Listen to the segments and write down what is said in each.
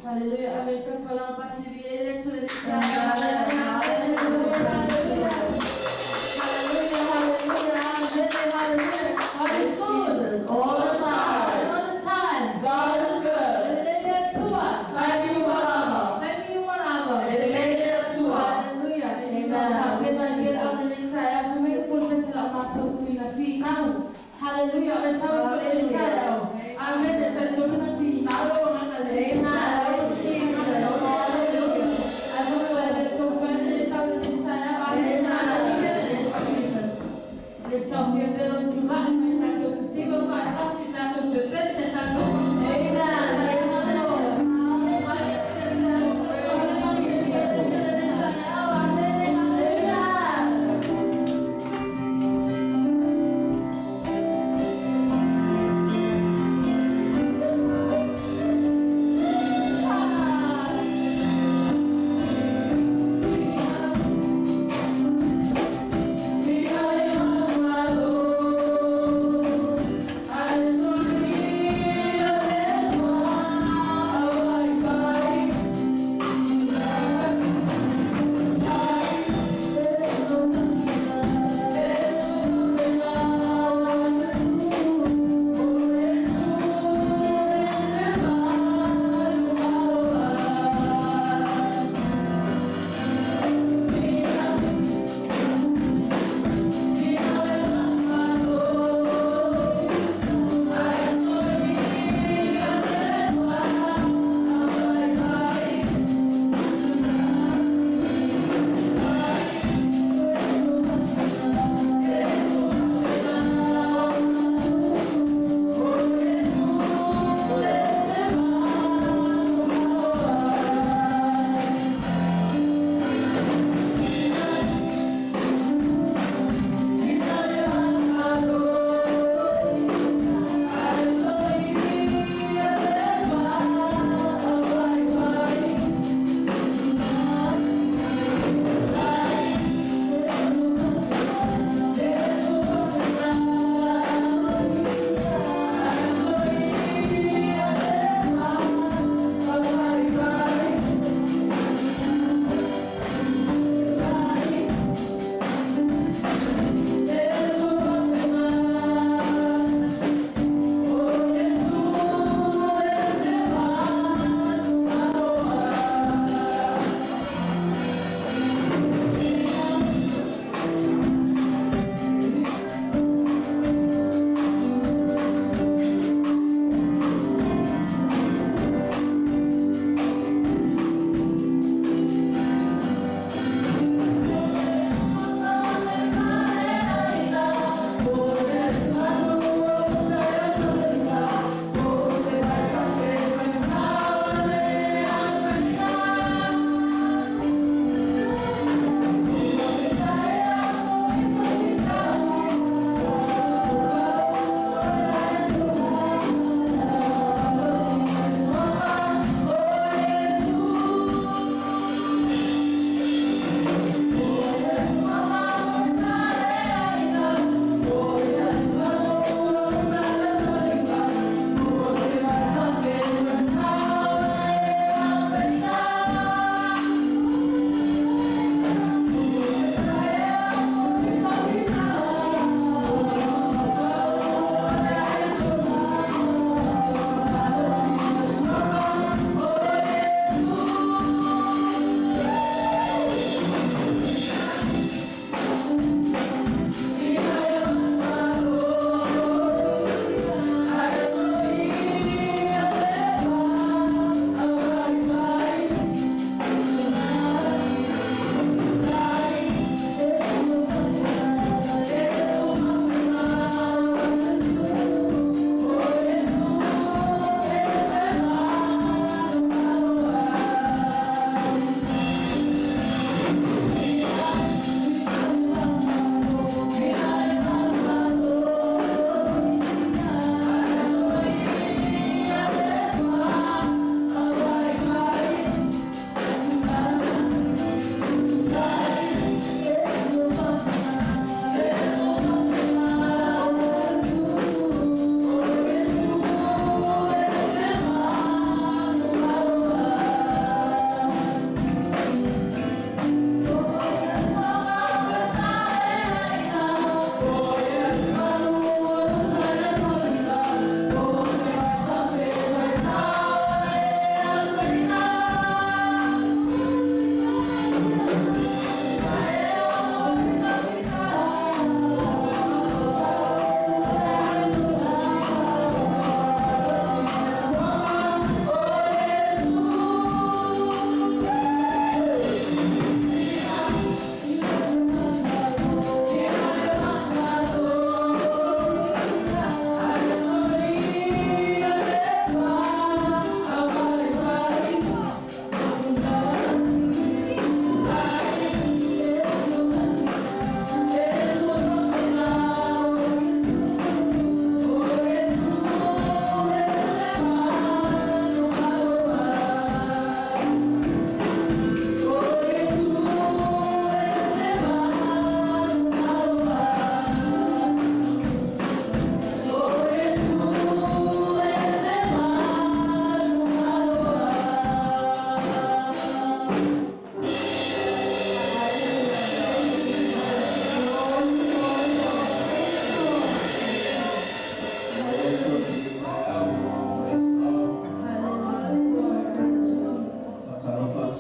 Hallelujah. Amen. Hallelujah. Hallelujah. Hallelujah. Hallelujah. God is good. Jesus, all the time. All the time. God is good. Taimi uma lava. Taimi uma lava. E lelei le Atua. Hallelujah. Amen. Hallelujah. Amen. Amen. Jesus. Hallelujah.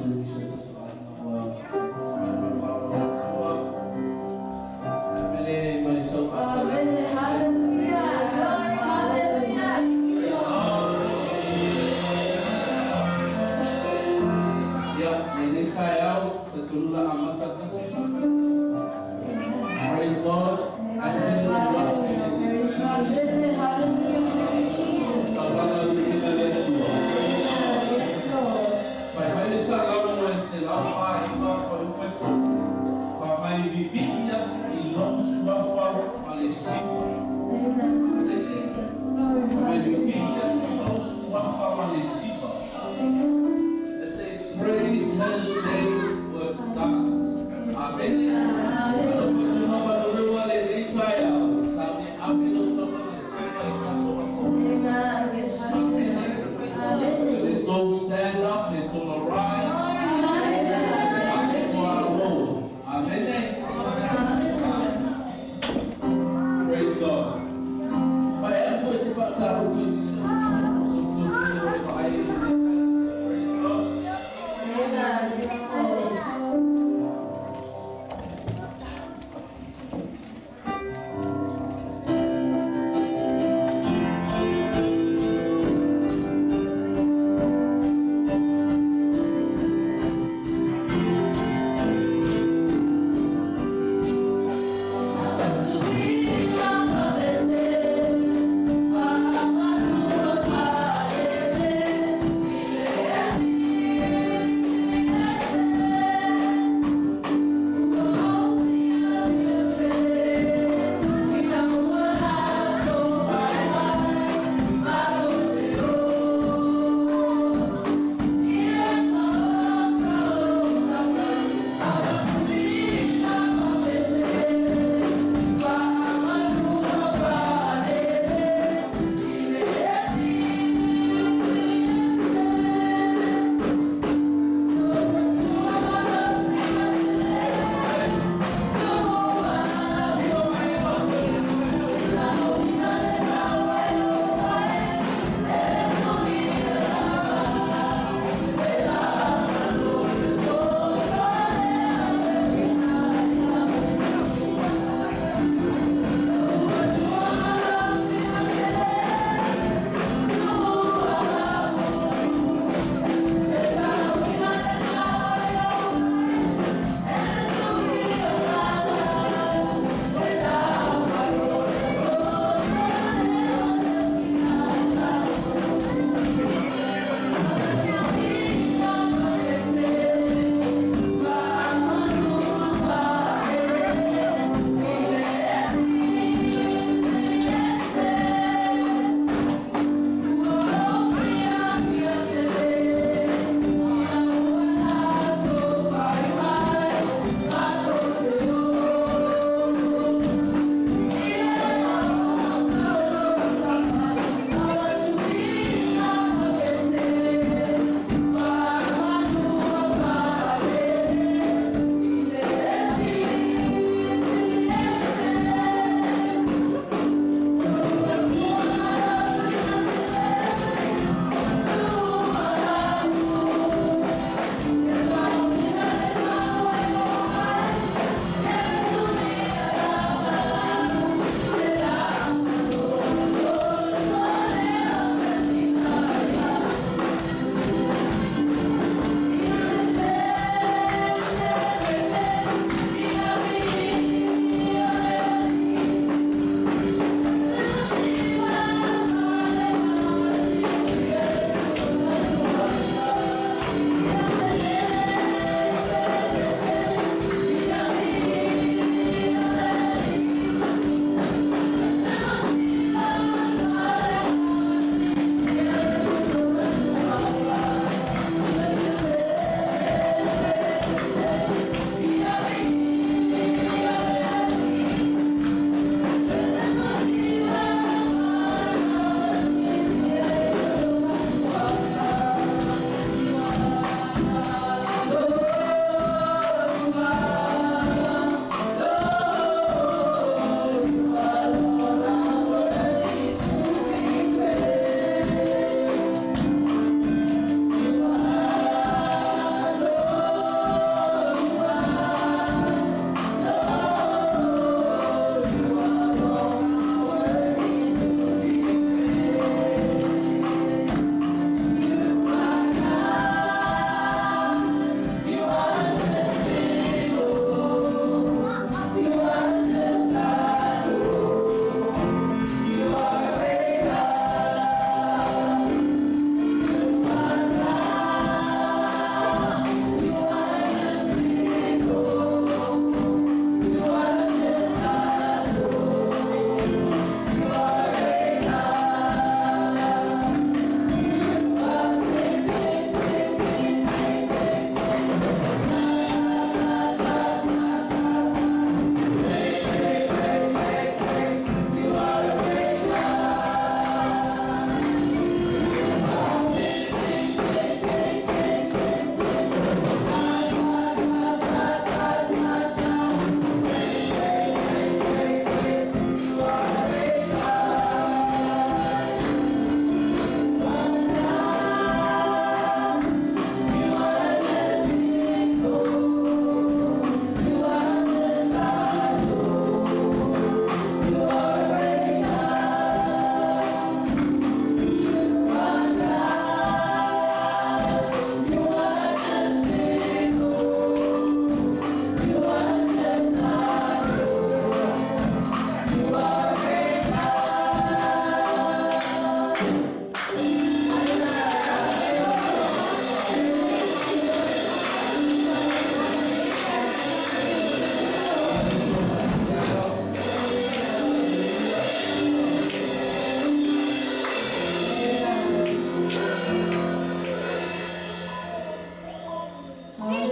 Amen. Hallelujah. Glory. Hallelujah. Praise God. Amen. Hallelujah. Thank you, Jesus. Yes, Lord. Amen. Jesus. Glory. Hallelujah. It says, praise his name with dance. Amen. Amen. Yes, Jesus. Hallelujah. Let's all stand up, let's all arise. For our Lord. Amen. Praise God. Praise God. Amen. Yes, Lord.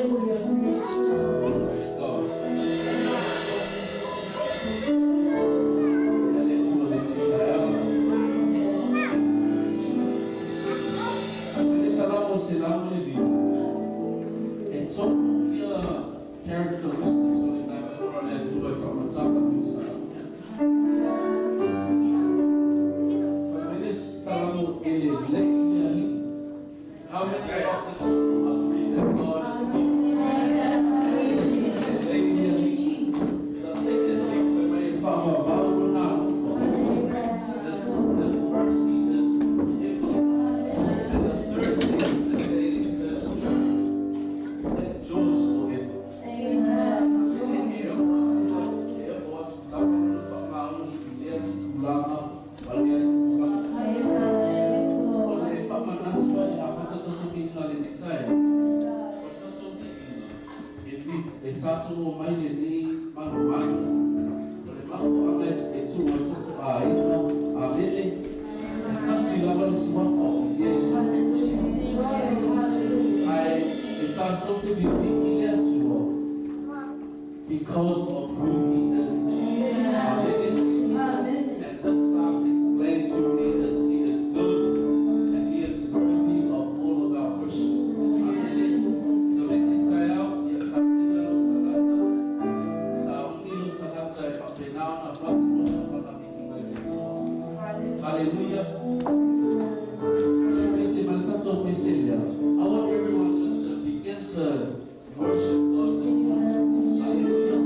Hallelujah. Praise God. E le Atua lenei taeao. Le Salamo 102, e tolu ia characteristics o le natura o le Atua e faamatala i le Salamo. Fai mai le Salamo e lelei le Alii. How many of us in this room agree that God is good? E lelei le Alii. The second thing, fai mai e faavavau lona alofa. His mercy is infinite. And the third thing it says is truth endures forever. Amen. E o atu lava le faamaoni i lea tupulaga ma lea tupulaga. Amen. Yes, O Lord. le faamanatu ai amata tatou viiga lenei taeao. O tatou viiga, e tatou omai lenei manumanu. O le mafuaaga e tuu ai tatou aiga, amene, e tasi lava le suafa o Iesu. Ae e tatou te viivii le Atua because of who he is. Amen. Amen. And this psalm explains who he is. He is good and he is worthy of all of our worship. Amen. So lenei taeao, ia tapena lou tagata, sauni lou tagata e faapena ona avatu lo tatou viiga i le Atua. Hallelujah. Pese ma le tatou pese lea. I want everyone just to begin to worship God this morning. Hallelujah.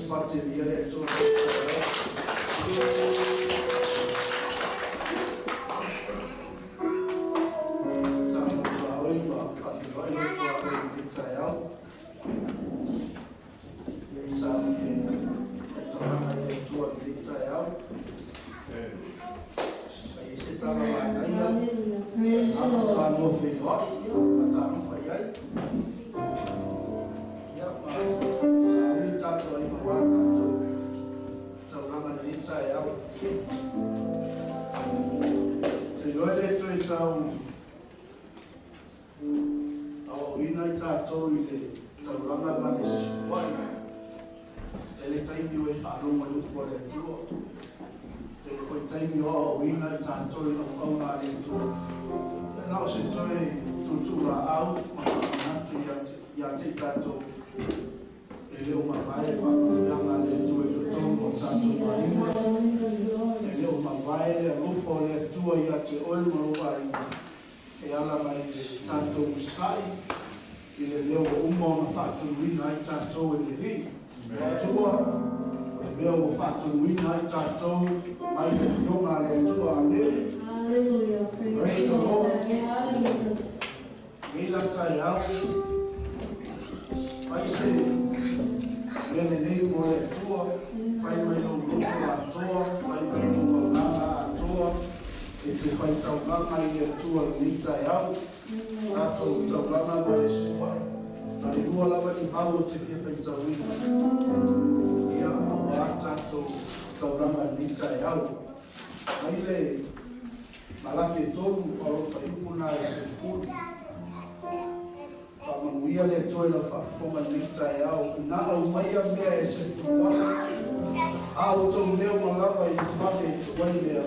Faateleia le Atua. Sa mo tuaoi ma faafeiloai lou tuaoi i lenei taeao. Ia i sa mo le faitaulaga i le Atua i lenei taeao. Fa i ai se tala manaia, Hallelujah. Praise the a Lord. faatoa feiloai, ia, faatalofa i ai. Ia, ma saui tatou aiga aua tatou taulaga i lenei taeao. Te iloa e le toe tau aoaoina i tatou i le taulaga ma le sikuai. Tele taimi o e faalogo i upu a le Atua. Tele foi taimi o aoaoina i tatou i auauna a le Atua. Ia na o se toe tuutuu laau ma faamanatu ia te i tatou e le o mavae faamanuiaga a le Atua i totonu o tatou aiga. Hallelujah. E le o mavae le alofa o le Atua ia te oe ma lou aiga. E ala mai le tatou usitai i le mea ua uma ona faatonuina ai tatou e le Alii. O Atua, o le mea ua faatonuina ai tatou mai le afioga a le Atua. Amene. Hallelujah. Praise Praise the the Lord. Lord. Yes, Jesus. Nei la taeao, fai se mea lelei mo le Atua, fai mai lou loto atoa, fai mai lou agaga atoa, e te faitaulaga i le Atua i lenei taeao. Tatou taulaga ma le suai. Na le lua lava ni mau o te fia faitauina. Ia, aua tatou taulaga i lenei taeao. Mai le Malaki e 3, o lo fuaiupu na e 10. Faamanuia le Atua i lau faafofoga i lenei taeao. Ina aumaia mea e sefuluai, a outou leo lava i le fale e tuai lea.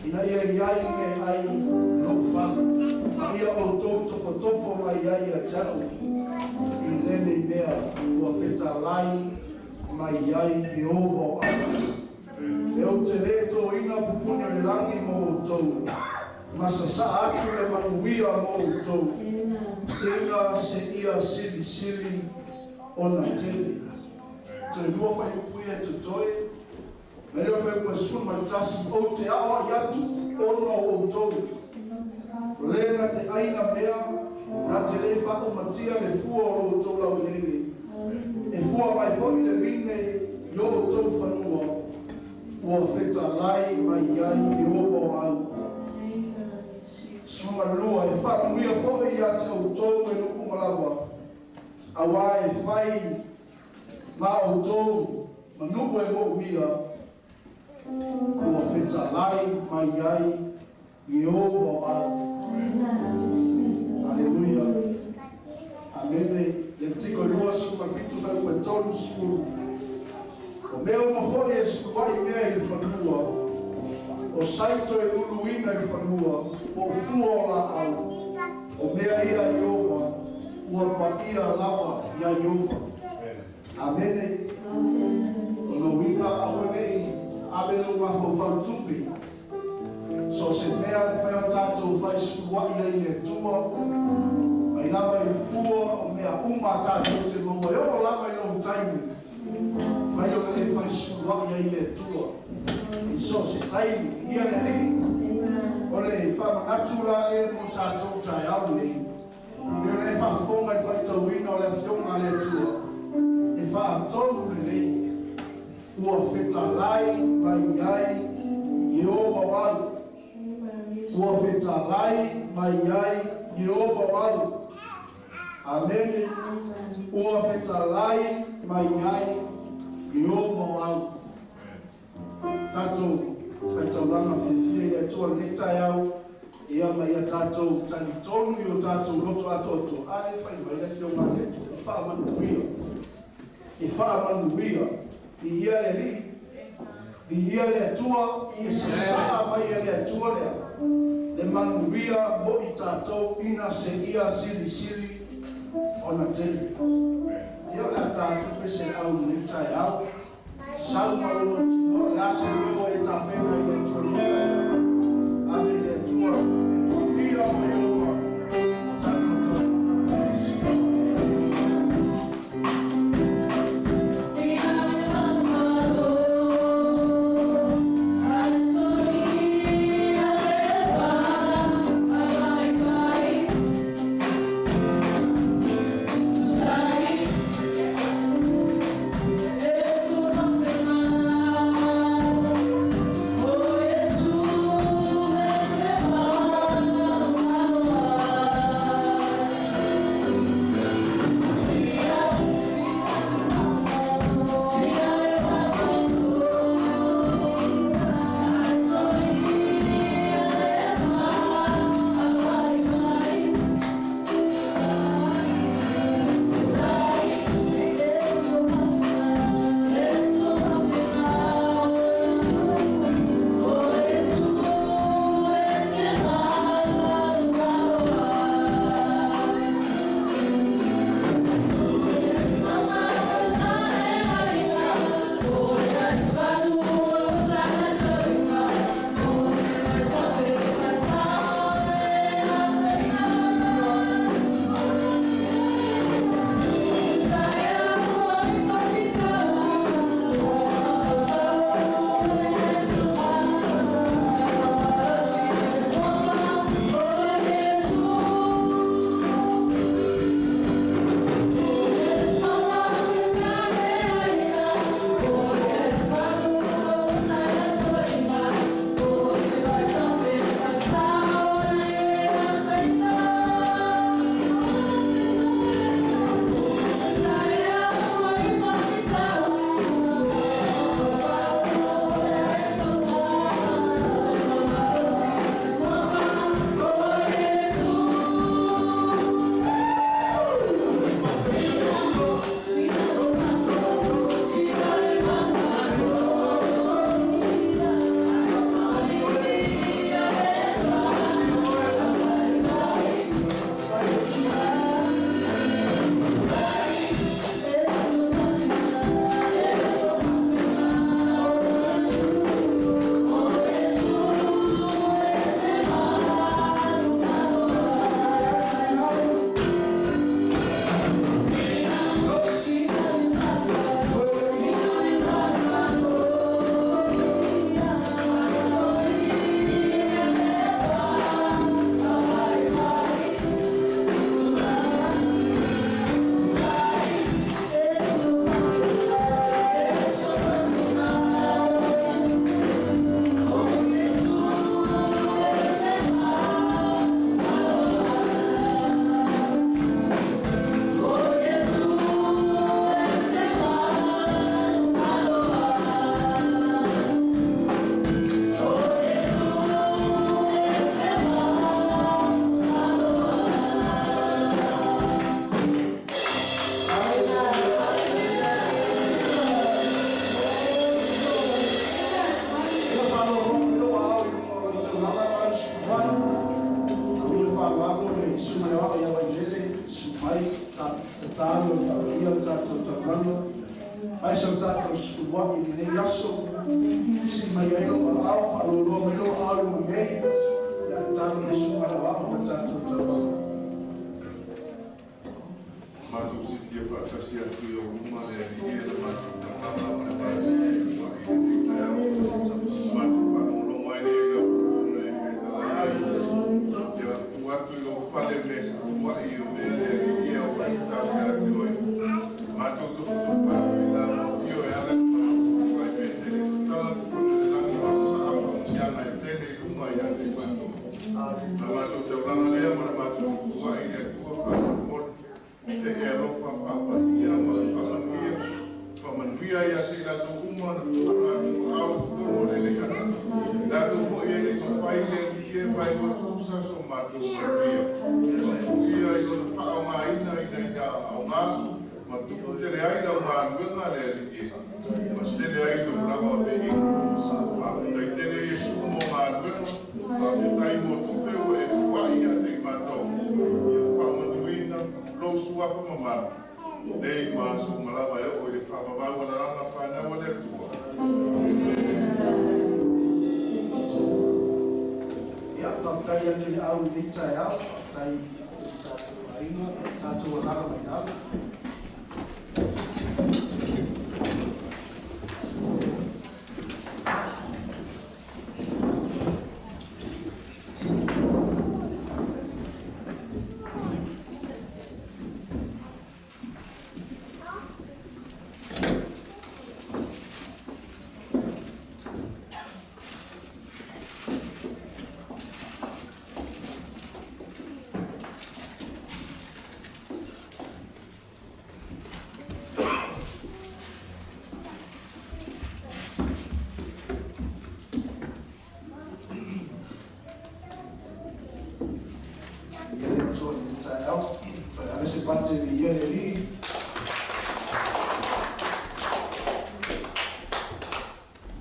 Ina ia i ai meaai i lou fale. Ma ia outou tofotofo mai ai ia te au i lenei mea ua fetalai mai ai Ieova o aoga. E ou te lē tōina pupuni o le lagi mo outou, ma sasaa atu le manuia mo outou, Amen. ina seia silisili ona tele. Toe lua fuaiupu ia e totoe, mai le fuaiupu e 11, ou te aoai atu ona o outou. O le na te aina mea, na te le faaumatia le fua o lo outou laueleele. E fua mai foi le vine i o outou fanua, ua fetalai mai ai Ieova o au. Amen. Jesus. 12, e faamanuia foi ia te outou e nuu uma lava, auā e fai ma outou ma nuu e moomia, ua fetalai mai ai Ieova o au. Amen. Jesus. Hallelujah. Amene. Levitiko 27 fuaiupu e 30. O mea uma foi e suluai mea i le fanua, o saito e uluina i le fanua, o fua o laau, o mea ia Ieova, ua paia lava ia Ieova. Amene. Amen. O lo uiga aua nei ave lou mafaufau tupe. So se mea e fai o tatou fai suluai ai le Atua, mai lava i fua o mea uma tatou te maua, e oo lava i lou taimi. Fai o e fai suluai ai le Atua. I so se taimi, ia le Alii. Amen. O le faamanatu la e mo tatou taeao nei. E o le faafofoga i le faitauina o le afioga a le Atua. E faatonu lelei. Ua fetalai mai ai Ieova o au. Amen. Ua fetalai mai ai Ieova o au. Amene. Amen. Ua fetalai mai ai Ieova o au. Tatou faitaulaga fiafia i le Atua lenei taeao, ia ma ia tatou talitonu i o tatou loto atoatoa. A e fai mai le afioga a le Atua, e faamanuia. E faamanuia. I ia le Alii, i ia le Atua, e sasaa mai e le Atua lea. Le manuia mo i tatou ina seia silisili ona tele. Ia o le a tatou pe se au lenei taeao. Sau ma lou mautinoa, o le a se mea ua e tapena i le Atua lenei taeao. Ave i le Atua, e paia o Ieova, tatou taulaga ma le suluai. We Mai sa o tātou sefuluaʻi i lenei aso, sii mai ai lou aao, faaloaloa mai lou aao i luga nei, o le a tatalo le Susuga i le Aoao ma tatou tauaga. Matou siitia faatasi atu i ou luma le Alii e, le matou Tama ma le Pasia i lua'i i lenei taeao. Matou faalogologo ai lea i lau pupuna e fetalai ai. Ia tu atu i lou fale me sefulua'i o mea le Alii e ua e tatau ia te oe. Matou tufatufa atu i la afio e ala i le matou fai mea tele tatala tufuna le lagi ma sasaa faamanuiaga e tele i luga ia te i matou. Na matou taulaga lea ma le matou tufutua'i i le Atua faamolemole. Se i e alofa faapaia ma faamanuia, faamanuia ia te i latou uma na tuu latou aao i totonu o lenei aso. Latou foi e le i mafai le Alii e vaevae tutusa so matou manuia. Manuia i lona faaaogaina ina ia aoga ma tupu tele ai lau galuega le Alii e, ma tele ai lou lava viiga. Faafetai tele Iesu mo galuega, faafetai mo tupe ua e fua'i ia te i matou, ia faamanuina lou suafa mamalu, nei ma aso uma lava e oo i le faavavau alalaga fanau a le Atua. Ia, faafetai atu i le au i lenei taeao, faafetai i tatou aiga, tatou alaala mai lalo. Ia le Atua i lenei taeao, toe ave se pate i le ia le Alii.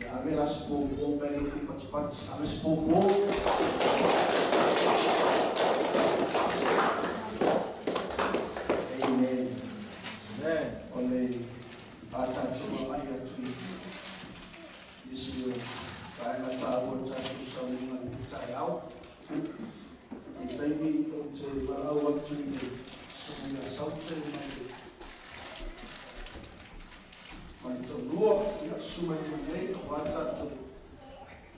Ia ave la se pōpō pe le fia patipati. Ave se pōpō. Amen. O le a tatou agai atu i nisi o vaega taua o le tatou sauniga i lenei taeao. I le taimi ou te valaau atu i le Susuga ia Saute mai le mai le toalua, ia susu mai luma nei aua tatou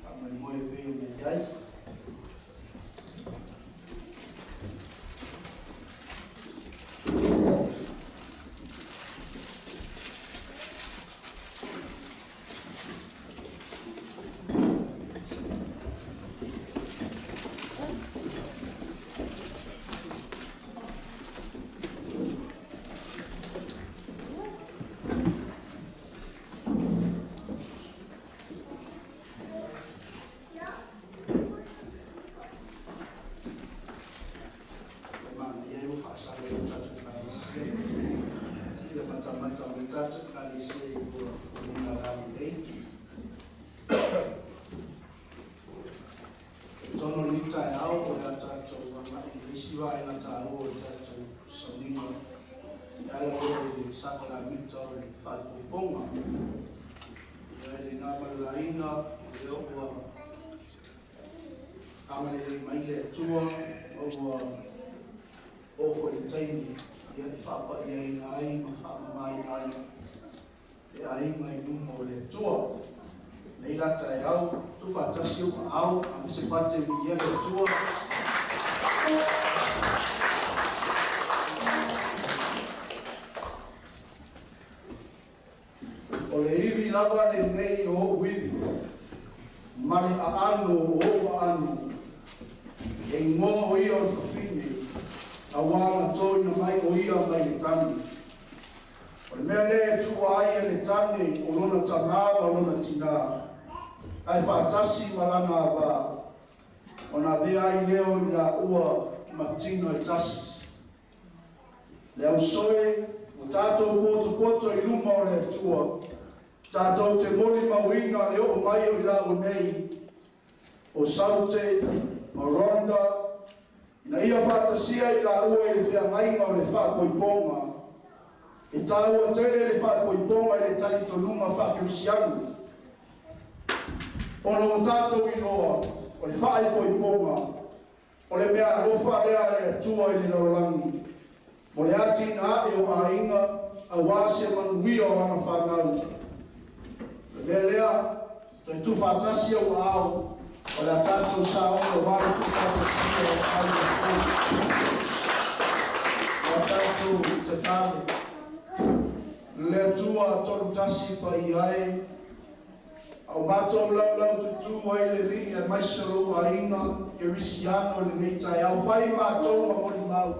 faamoemoe e pei ona i ai. E manaia ai ua faasala i le tatou Ekalesia. Fia matamata mai le tatou Ekalesia i ua foliga lalelei. Talitonu o lenei taeao o le a tatou agai i le isi vaega taua o le tatou sauniga e ala lea i le sakalamita o le faaipoipoga. Ia e le na ma le laina o lea ua agalelei mai le Atua ma ua oo foi i le taimi ia e faapaiaina ai ma faamamaina ai le aiga i luma o le Atua. Nei la taeao, tuufaatasi ou aao, ave se pate viia le Atua. O le ivi lava lenei o ou ivi, ma le aano o ou aano, e igoa o ia o le fafine, auā na toina mai o ia mai le tane. O le mea lea e tuua ai e le tane o lona tamā ma lona tinā, ae faatasi ma lana avā, ona avea ai lea o i laua ma tino e tasi. Le ausoe, ua tatou potopoto i luma o le Atua, tatou te molimauina le oo mai o i laua nei, o Saute ma Rhonda, ina ia faatasia i laua i le feagaiga o le faapoipoga. E tāua tele le whaakoiponga i le talitonuga faakerisiano. Ona o tatou iloa, o le faaipoipoga, o le mea alofa lea a le Atua i le lalolagi, mo le atinae o aiga, auā se manuia o lana fanau. O le mea lea, toe tuufaatasi ou aao, o le a tatou sauni auā le tuufaatasia o aiga fou. O a tatou tatalo. Le Atua tolu tasi paia e, a o matou laulaututu ai le Alii aemaise o lou aiga kerisiano i lenei taeao, fai matou ma molimau.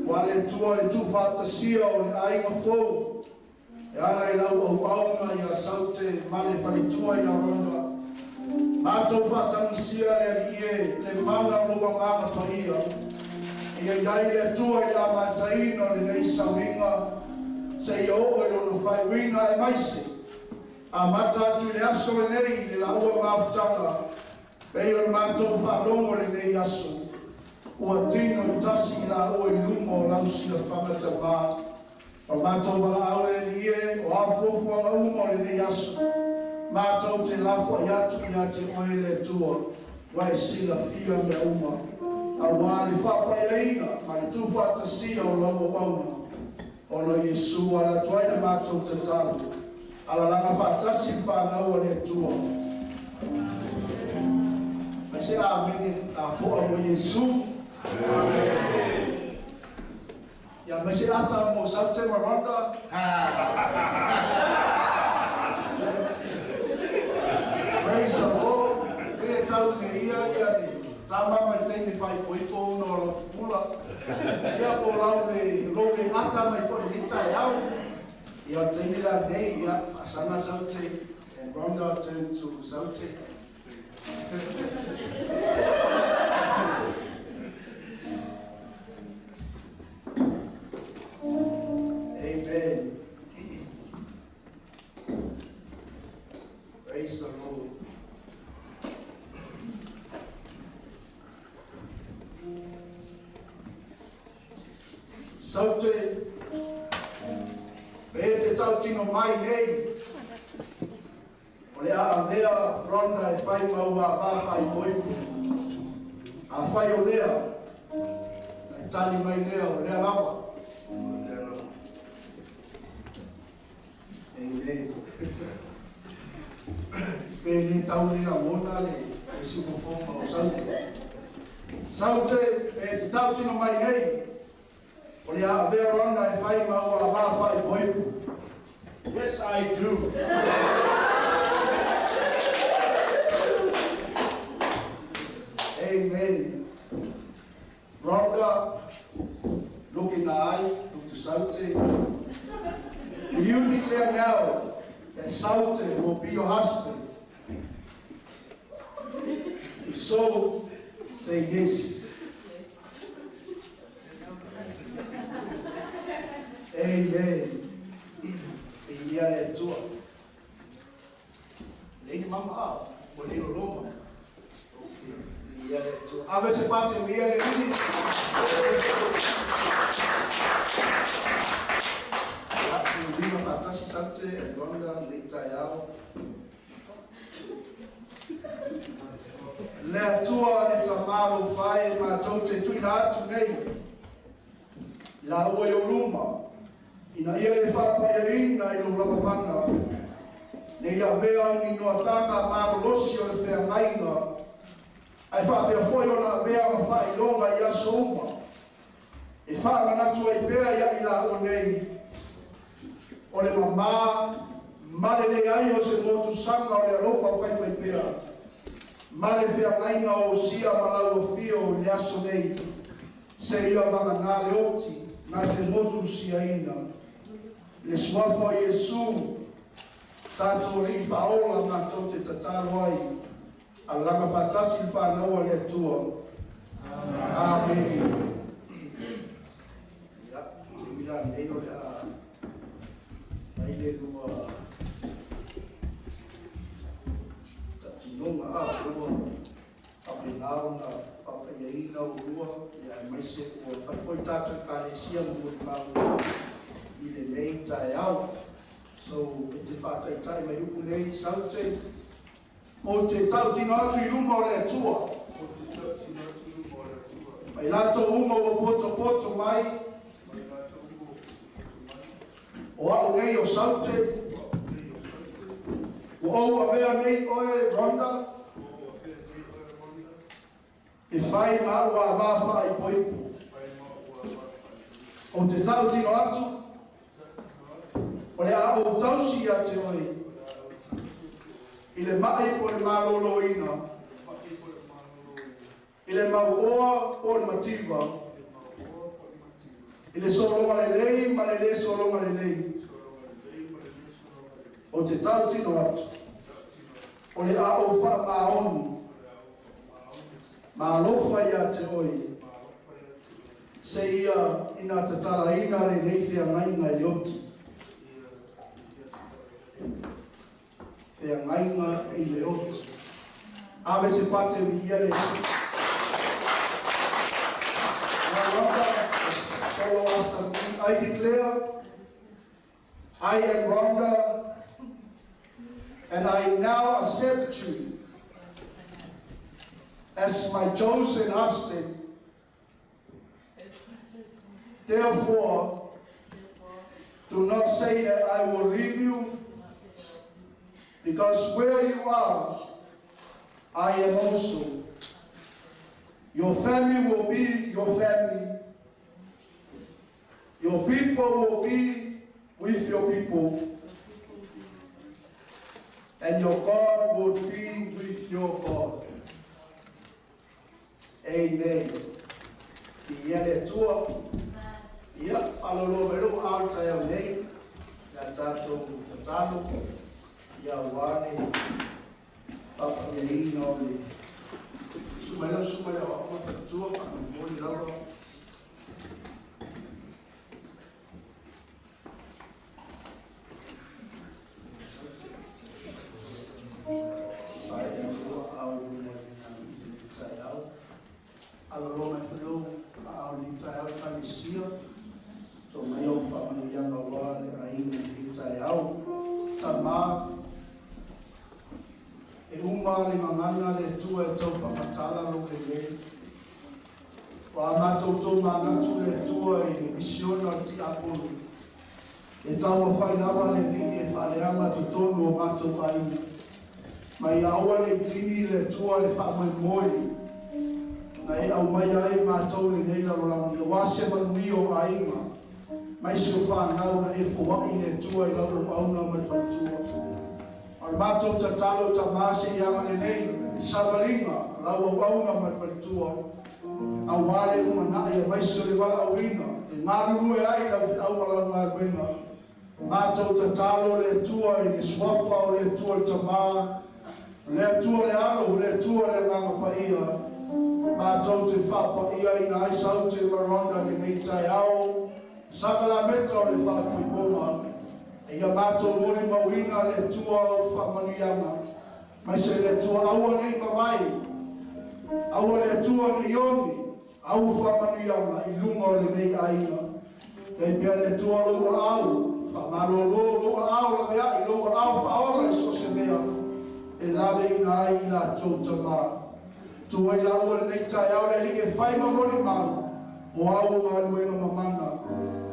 Ua le Atua le tuufaatasia o le aiga fou, e ala i lau auauna ia Saute ma le faletua ia Rhonda. Matou faatagisia le Alii e le mana o lou agaga paia. Ia i ai le Atua i le amataina o lenei sauniga, seia oo i lona faaiuina aemaise. Amata atu i le aso lenei le laua mafutaga, pei o le matou faalogo i lenei aso. Ua tino i tasi i laua i luma o lau silafaga Tamā. O matou valaau le Alii e, o a fuafuaga uma o lenei aso. Matou te lafoai atu ia te oe le Atua, ua e silafia mea uma. Auā le faapaiaina ma le tuufaatasia o lau auauna. Ona o Iesu ala atu ai le matou tatalo. Alalaga faatasi le fanau a le Atua. Mai se amene tapoa mo Iesu. Ia mai se ata mo Saute ma Rhonda. Praise the Lord. Le tau me ia ia le tama mai teine whai poipo no lau pula. Ia po lau le lo le ata mai fo le tai au. Ia teine la nei ia asana Saute and Rhonda turned to Saute. Amen. Praise the Lord. Saute, pe te tautino mai nei, o le a avea Rhonda e fai ma ua vafa i poipo. A fai o lea, na e tali mai lea o lea lava. Amen. Pe le tau le lagona le siufofoga o Saute. Saute, e te tautino mai nei, o le a avea Rhonda e fai ma ua vafa i poipo. Yes, I do. Amen. Rhonda, look in the eye, look to Saute. Do you declare now that Saute will be your husband? If so, say yes. Amen. E ia le Atua. Le ni mama a, o le loma. Okay. Ia le Atua. Ave se pate o ia le ni. Ia, i lima faatasi Saute e Rhonda le taeao. Le Atua le tamalo fai matou te tuina atu nei. La ua i o luma, ina ia e faapaiaina i lou lava mana, ne i avea ai ni noataga malolosi o le feagaiga, ae faapea foi ona avea ma faailoga i aso uma. E faamanatu ai pea ia i laua nei, o le mamā ma le leai o se motusaga o le alofa faifai pea. Ma le feagaiga o osia ma lau afio i le aso nei, se ia vagagā le oti na te motu siaina. Le suafa o Iesu, tatou Alii faaola matou te tatalo ai. Alalaga faatasi le fanau a le Atua. Amen. Ia, taimi la nei o le a fai le lua tautinoga a ua faapena ona faapaiaina o lua, ia aemaise ua fai foi tatou ekalesia ma molimau. i lenei taeao. So, e te faataitai mai upu nei, Saute, ou te tautino atu i luma o le Atua. Ma i latou uma ua potopoto mai, o a'u nei o Saute, ua ou avea nei oe, Rhonda, e fai ma a'u avā faaipoipo. Ou te tautino atu, o le a ou tausi ia te oe, i le ma'i po o le malōlōina, i le mauoa po o le mativa, i le sologa lelei ma le lē sologa lelei. Ou te tautino atu, o le a ou faamaoni ma alofa ia te oe, seia ina tatalaina lenei feagaiga i le oti. Feagaiga i le oti. Ave se pate viia le Now, Rhonda, follow after me. I declare, I am Rhonda, and I now accept you as my chosen husband. Therefore, do not say that I will leave you, because where you are, I am also. Your family will be your family. Your people will be with your people. And your God will be with your God. Amen. Ia le Atua. Ia, faalōlō mai lou aao i le taeao nei, ia tatou tatalo, ia auā le faapaiaina o le Susu mai lau susu mai le aoaoga faletua faamolemole lava. Faea lua ao i luma i le taeao. Aloloa mai foi lou aao i lenei taeao Ekalesia. To mai au faamanuiaga aua le aiga i lenei taeao. Tama, e uma le gagana le Atua e tau faamatala lou lelei. Ua a matou tou manatu le Atua i le misiona o le tiapolo. E taumafai lava le Alii e faaleaga totonu o matou aiga. Ma ia aua le tini le Atua le faamoemoe na e aumaia ai matou i lenei lalolagi, aua se manuia o aiga ma isi o fanau na e foai le Atua i lau auauna ma le faletua. A o le matou tatalo, Tama, se i agalelei i savaliga a lau auauna ma le faletua, aua le lumanai aemaise o le valaauina e galulue ai lau feau ma lau galuega. Matou tatalo le Atua i le suafa o le Atua le Tama, o le Atua le Alo, o le Atua le Agaga Paia, matou te faapaiaina ai Saute ma Rhonda i lenei taeao, sakalameta o le faaipoipoga. Ia matou molimauina le Atua o faamanuiaga, aemaise le Atua aua nei mavae, aua le Atua nei oge, au faamanuiaga i luga o lenei aiga. Dai pea le Atua lou aao faamalōlō, lou aao laveai, lou aao faaola i so o se mea e laveina ai i latou tama. Tu ai laua i lenei taeao le Alii e fai ma molimau o au galuega mamana.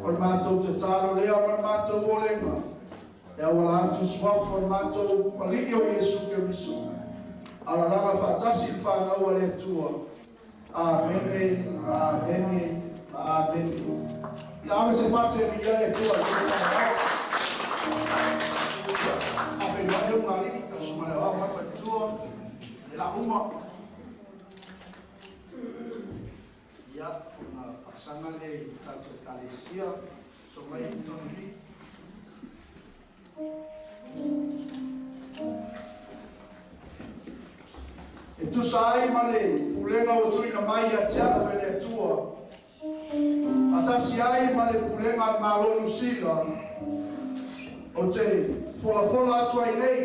O le matou tatalo lea ma le matou olega e auala atu i suafa o le matou Alii o Iesu Keriso. Alalaga faatasi le fanau a le Atua. Amene, amene, ma amene. Ia ave se pate e viia le Atua i lenei taeao. Ia, feiloai lou galii, lau susuga i le aoao ma le faletua, le la uma. Ia, ona faasaga lea i le tatou Ekalesia. So mai totonu i i. E tusa ai ma le pulega ua tuuina mai ia te a'u e le Atua, faatasi ai ma le pulega a le Malo o Niu Sila, ou te folafola atu ai nei,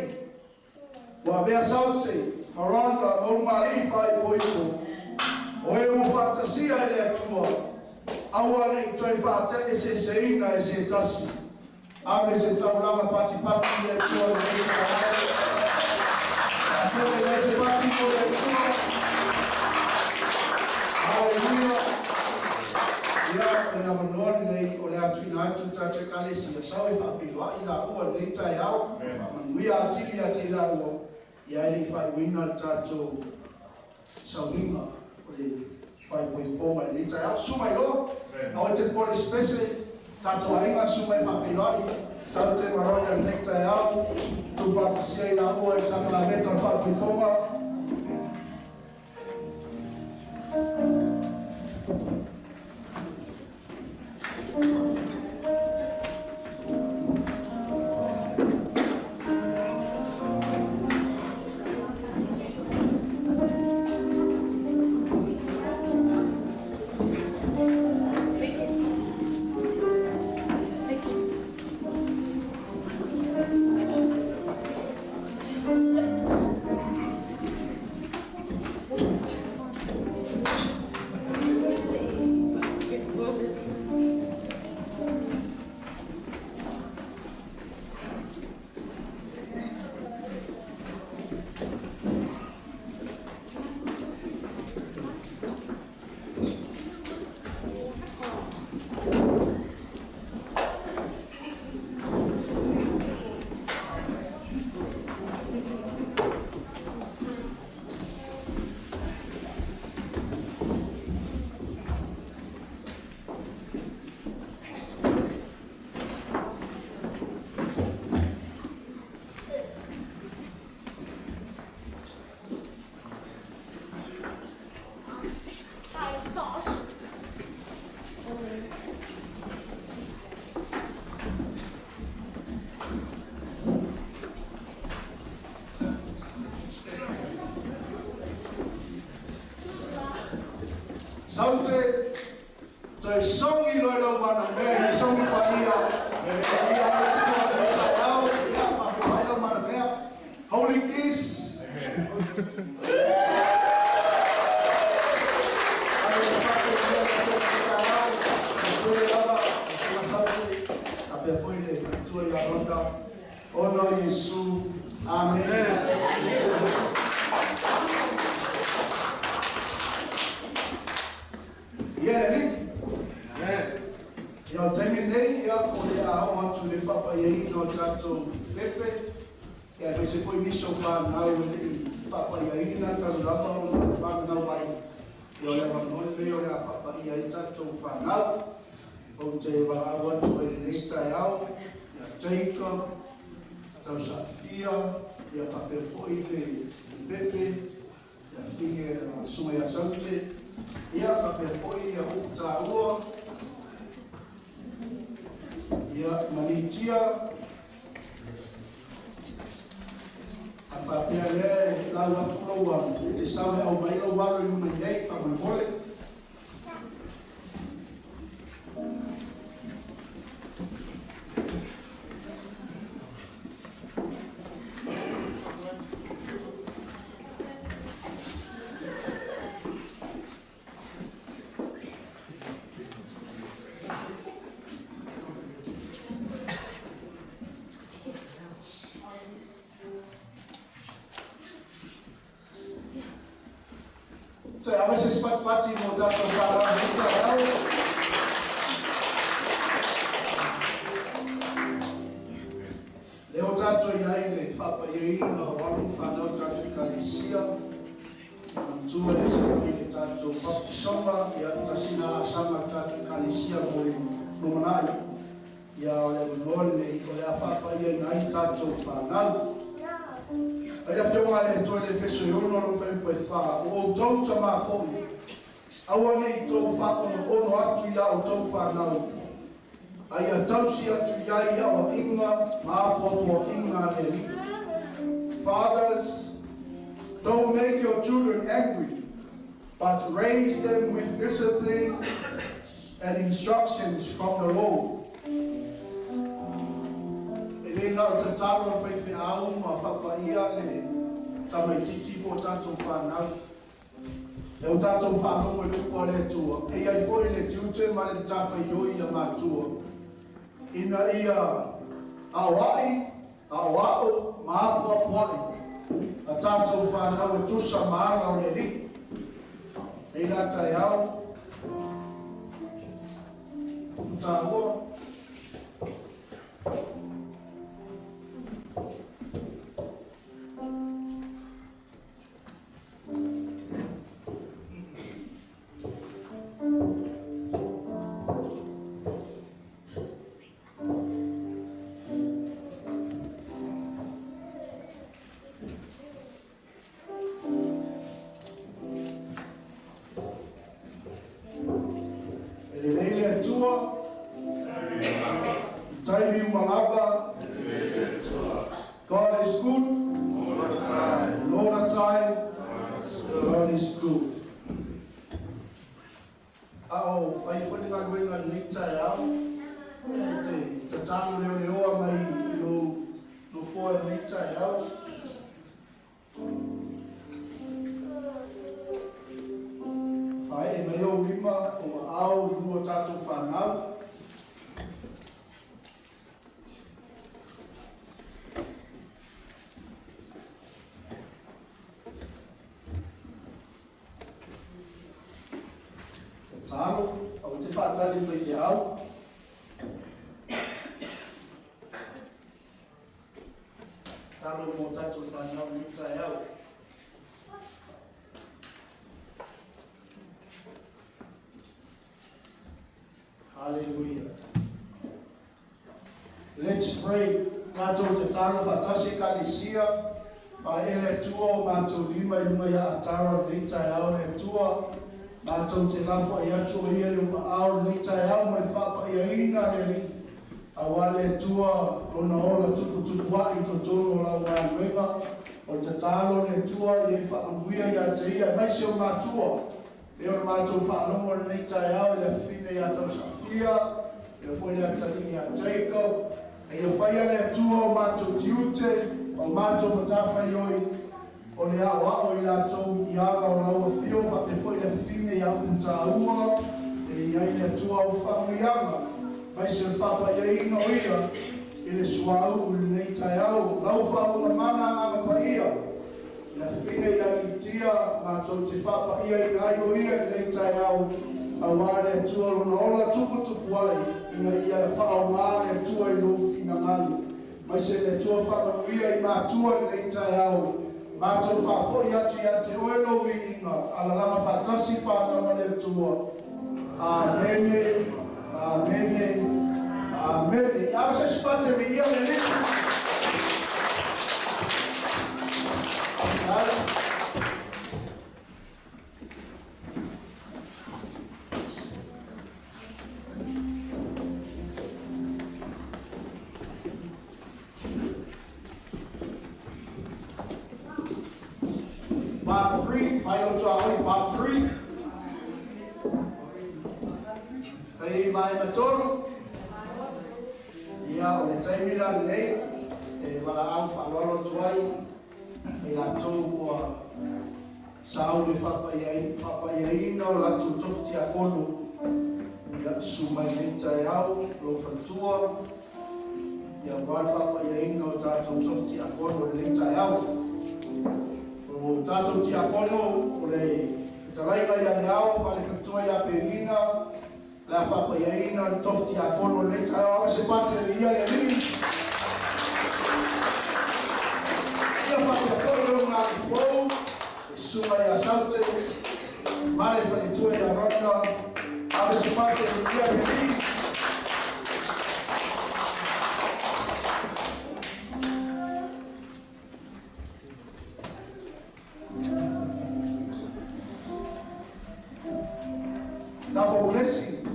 ua avea Saute ma Rhonda ma Ulumalii faaipoipo, o e ua faatasia e le Atua. Aua nei toe fa'ataʻeseseina e se tasi. Ave se taulaga patipati i le Atua i lenei taeao. Faatele lea se pati mo le Atua. Haleluia. Ia, o le avanoa lenei o le a tuuina atu i tatou Ekalesia sau e faafeiloai laua i lenei taeao, faamanuia atili ia te i laua, ia e le i faaiuina le tatou sauniga o le faaipoipoga i lenei taeao. Susu mai loa, aua e te popole i se pese, tatou aiga, susu mai e faafeiloai Saute ma Rhonda i lenei taeao, tuufaatasia i laua i le sakalameta o le faaipoipoga. Saute, toe sogi loa i lau manamea i le sogi paia e paia ai le Atua i lenei taeao. Ia, faafeiloai lau manamea. Holy Kiss. Ave se fatu i le Atua i lenei taeao. Matua lava, Susuga Saute, faapea foi le faletua ia Rhonda. Ona o Iesu. Amene. Ia le Alii. Ia, o le taimi lenei, ia, o le a oo atu i le faapaiaina o tatou pepe, ia aemaise foi nisi o fanau e le i faapaiaina talu lava ona fananau ai. Ia, o le avanoa lenei o le a faapaia ai tatou fanau. Ou te valaau atu ai i lenei taeao ia Jacob, Tausaafia, ia faapea foi le Pepe, ia Fine Susuga ia Saute, ia faapea foi ia upu taua, ia Manitia, a faapea lea e lau atu lou alo, e te sau e aumai lou alo i luma i nei, faamolemole. Toe ave se isi patipati mo tatou fanau i lenei taeao. Lea ua tatou i ai le faapaiaina o alo ma fanau i tatou Ekalesia, manatua e ese mai le tatou baptisoga, ia tasi na laasaga a le tatou Ekalesia mo le lumanai. Ia o le avanoa lenei o le a faapaiaina ai tatou fanau. Ai le Afioga a le Atua i le Efeso e 6 lona fuaiupu e 4, O outou tama foi, aua ne i tou faaonoono atu i a outou fanau, a ia tausi atu i ai i aoaiga ma apoapoaiga a le Alii. Fathers, don't make your children angry, but raise them with discipline and instructions from the Lord. E le na o tatalo a le faifeau ma faapaia le tamaitiiti po o tatou fanau. E o tātou whaalongo i lupu a le Atua, e iai foi le tiute ma le matafaioi ia matua. Ina ia aoai, aoao, ma apoapoai, a tātou whanau e tusa ma ala o le Alii. Nei la taeao, tāua. God is good. All the time. All the time. God is good. Ao whai whai ngā ngā nei tai au. E te tatalo leo leoa mai lo no foa nei tai au. Whai e mai o lima o au lua tātou whanau. Talo, au te whaatali whai te au. Talo mō tātou whanau ni tai au. Hallelujah. Let's pray. Tātou te talo whaatasi ka lisia. Whaele tua o mātou lima i lunga ia atara nei tai au le tua. Mātou te lafo ai atu o ia i o maao nei tai au mai whapa ia ina le li. A wale tua lona ola tupu tupu ai totonu o lau ngā O te talo le tua i e whaamuia ia te ia mai se o mātua. E o mātou whaalongo le nei tai au i le whine ia tau Safia, i le foi le atali ia Jacob. E ia whaia le tua o mātou tiute, o mātou matawhai oi. O le ao ao i lātou i ala o laua whio, wha te foi le whine ia utāua, e ia i le tua o whanguianga, mai se whapa ia ina o ia, i le suau u le nei tai au, lau whaunga mana ngā pa ia, le whine ia litia, mātou te whapa ia i ngai o ia i nei tai au, a wā le tua lona ola tupu tupu ai, ina ia whaau ngā le tua i lō whina ngālu, mai se le tua whanguia i mātua i nei tai au, Mātou whaafoi atu ia te oelo wiinga, alalanga whaatasi whanau le tua. Amene, amene, amene. Ia se spate me ia le lito. Part 3, final to our part 3. Whai mai matoro. Ia o le taimila nei, e wala au whaalwalo tuai, e lātou ua sao le whapaiaina o lātou tofti a kono. Ia sumai nei tai au, lo whantua, ia wā whapaiaina o tātou tofti a kono le nei tai au. O tātou tia kono, o le talainga ia le ao, ma le whantua ia Penina, le whapaiaina, le tofti a kono le tai au, se pate ia le li. Ia whapia o ngā i fōu, e suma ia saute, ma le whanetua ia raka, awe se pate ia le li. Double blessing.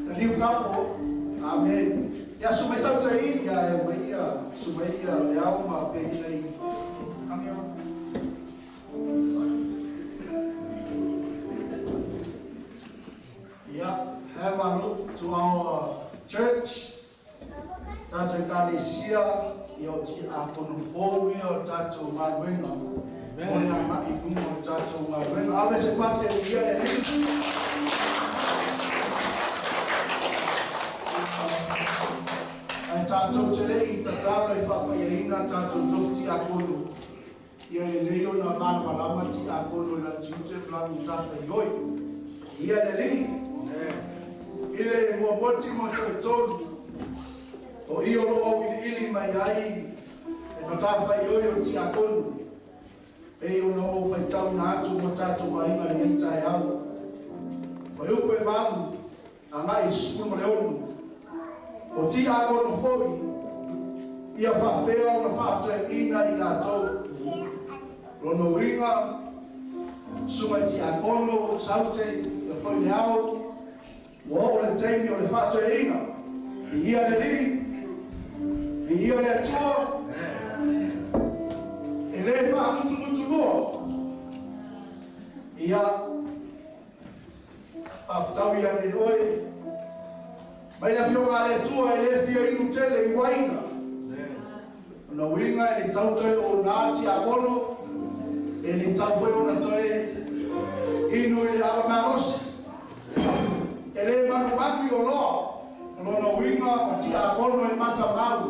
The new couple. Amen. Ya sumai sauta i ya e mai ia sumai ia le au ma penina i. Come here. Yeah, have a look to our church. Tātou kalesia i o ti a kono fōu ia o tātou manuenga. Mo le agai i luma o le tatou galuega. Ave se pate e viia le Alii. Ae tatou te le i tatalo e faapaiaina tatou tofi tiakono, ia lelei ona malamalama tiakono i lana tiute ma lana matafaioi. Viia le Alii. I le muamua Timoteo 3, o i o loo auiliili mai ai le matafaioi o tiakono, pei ona ou faitauina atu mo tatou aiga i lenei taeao. Fuaiupu e 8 agai i le 16. O tiakono foi, ia faapea ona faatoeaina i latou. Lona uiga, susuga i tiakono, saute, ia foi le ao, ua oo le taimi o le faatoeaina. Viia le Alii, viia le Atua, e le faagutugutulua. Ia, faafetau ia te oe, mai le afioga a le Atua e le fia inu tele i uaina. Lona uiga e le tau toe o nā tiakono, e le tau foi ona toe inu i le ava malosi. E le manumanu i oloa, o lona uiga o tiakono e matamau.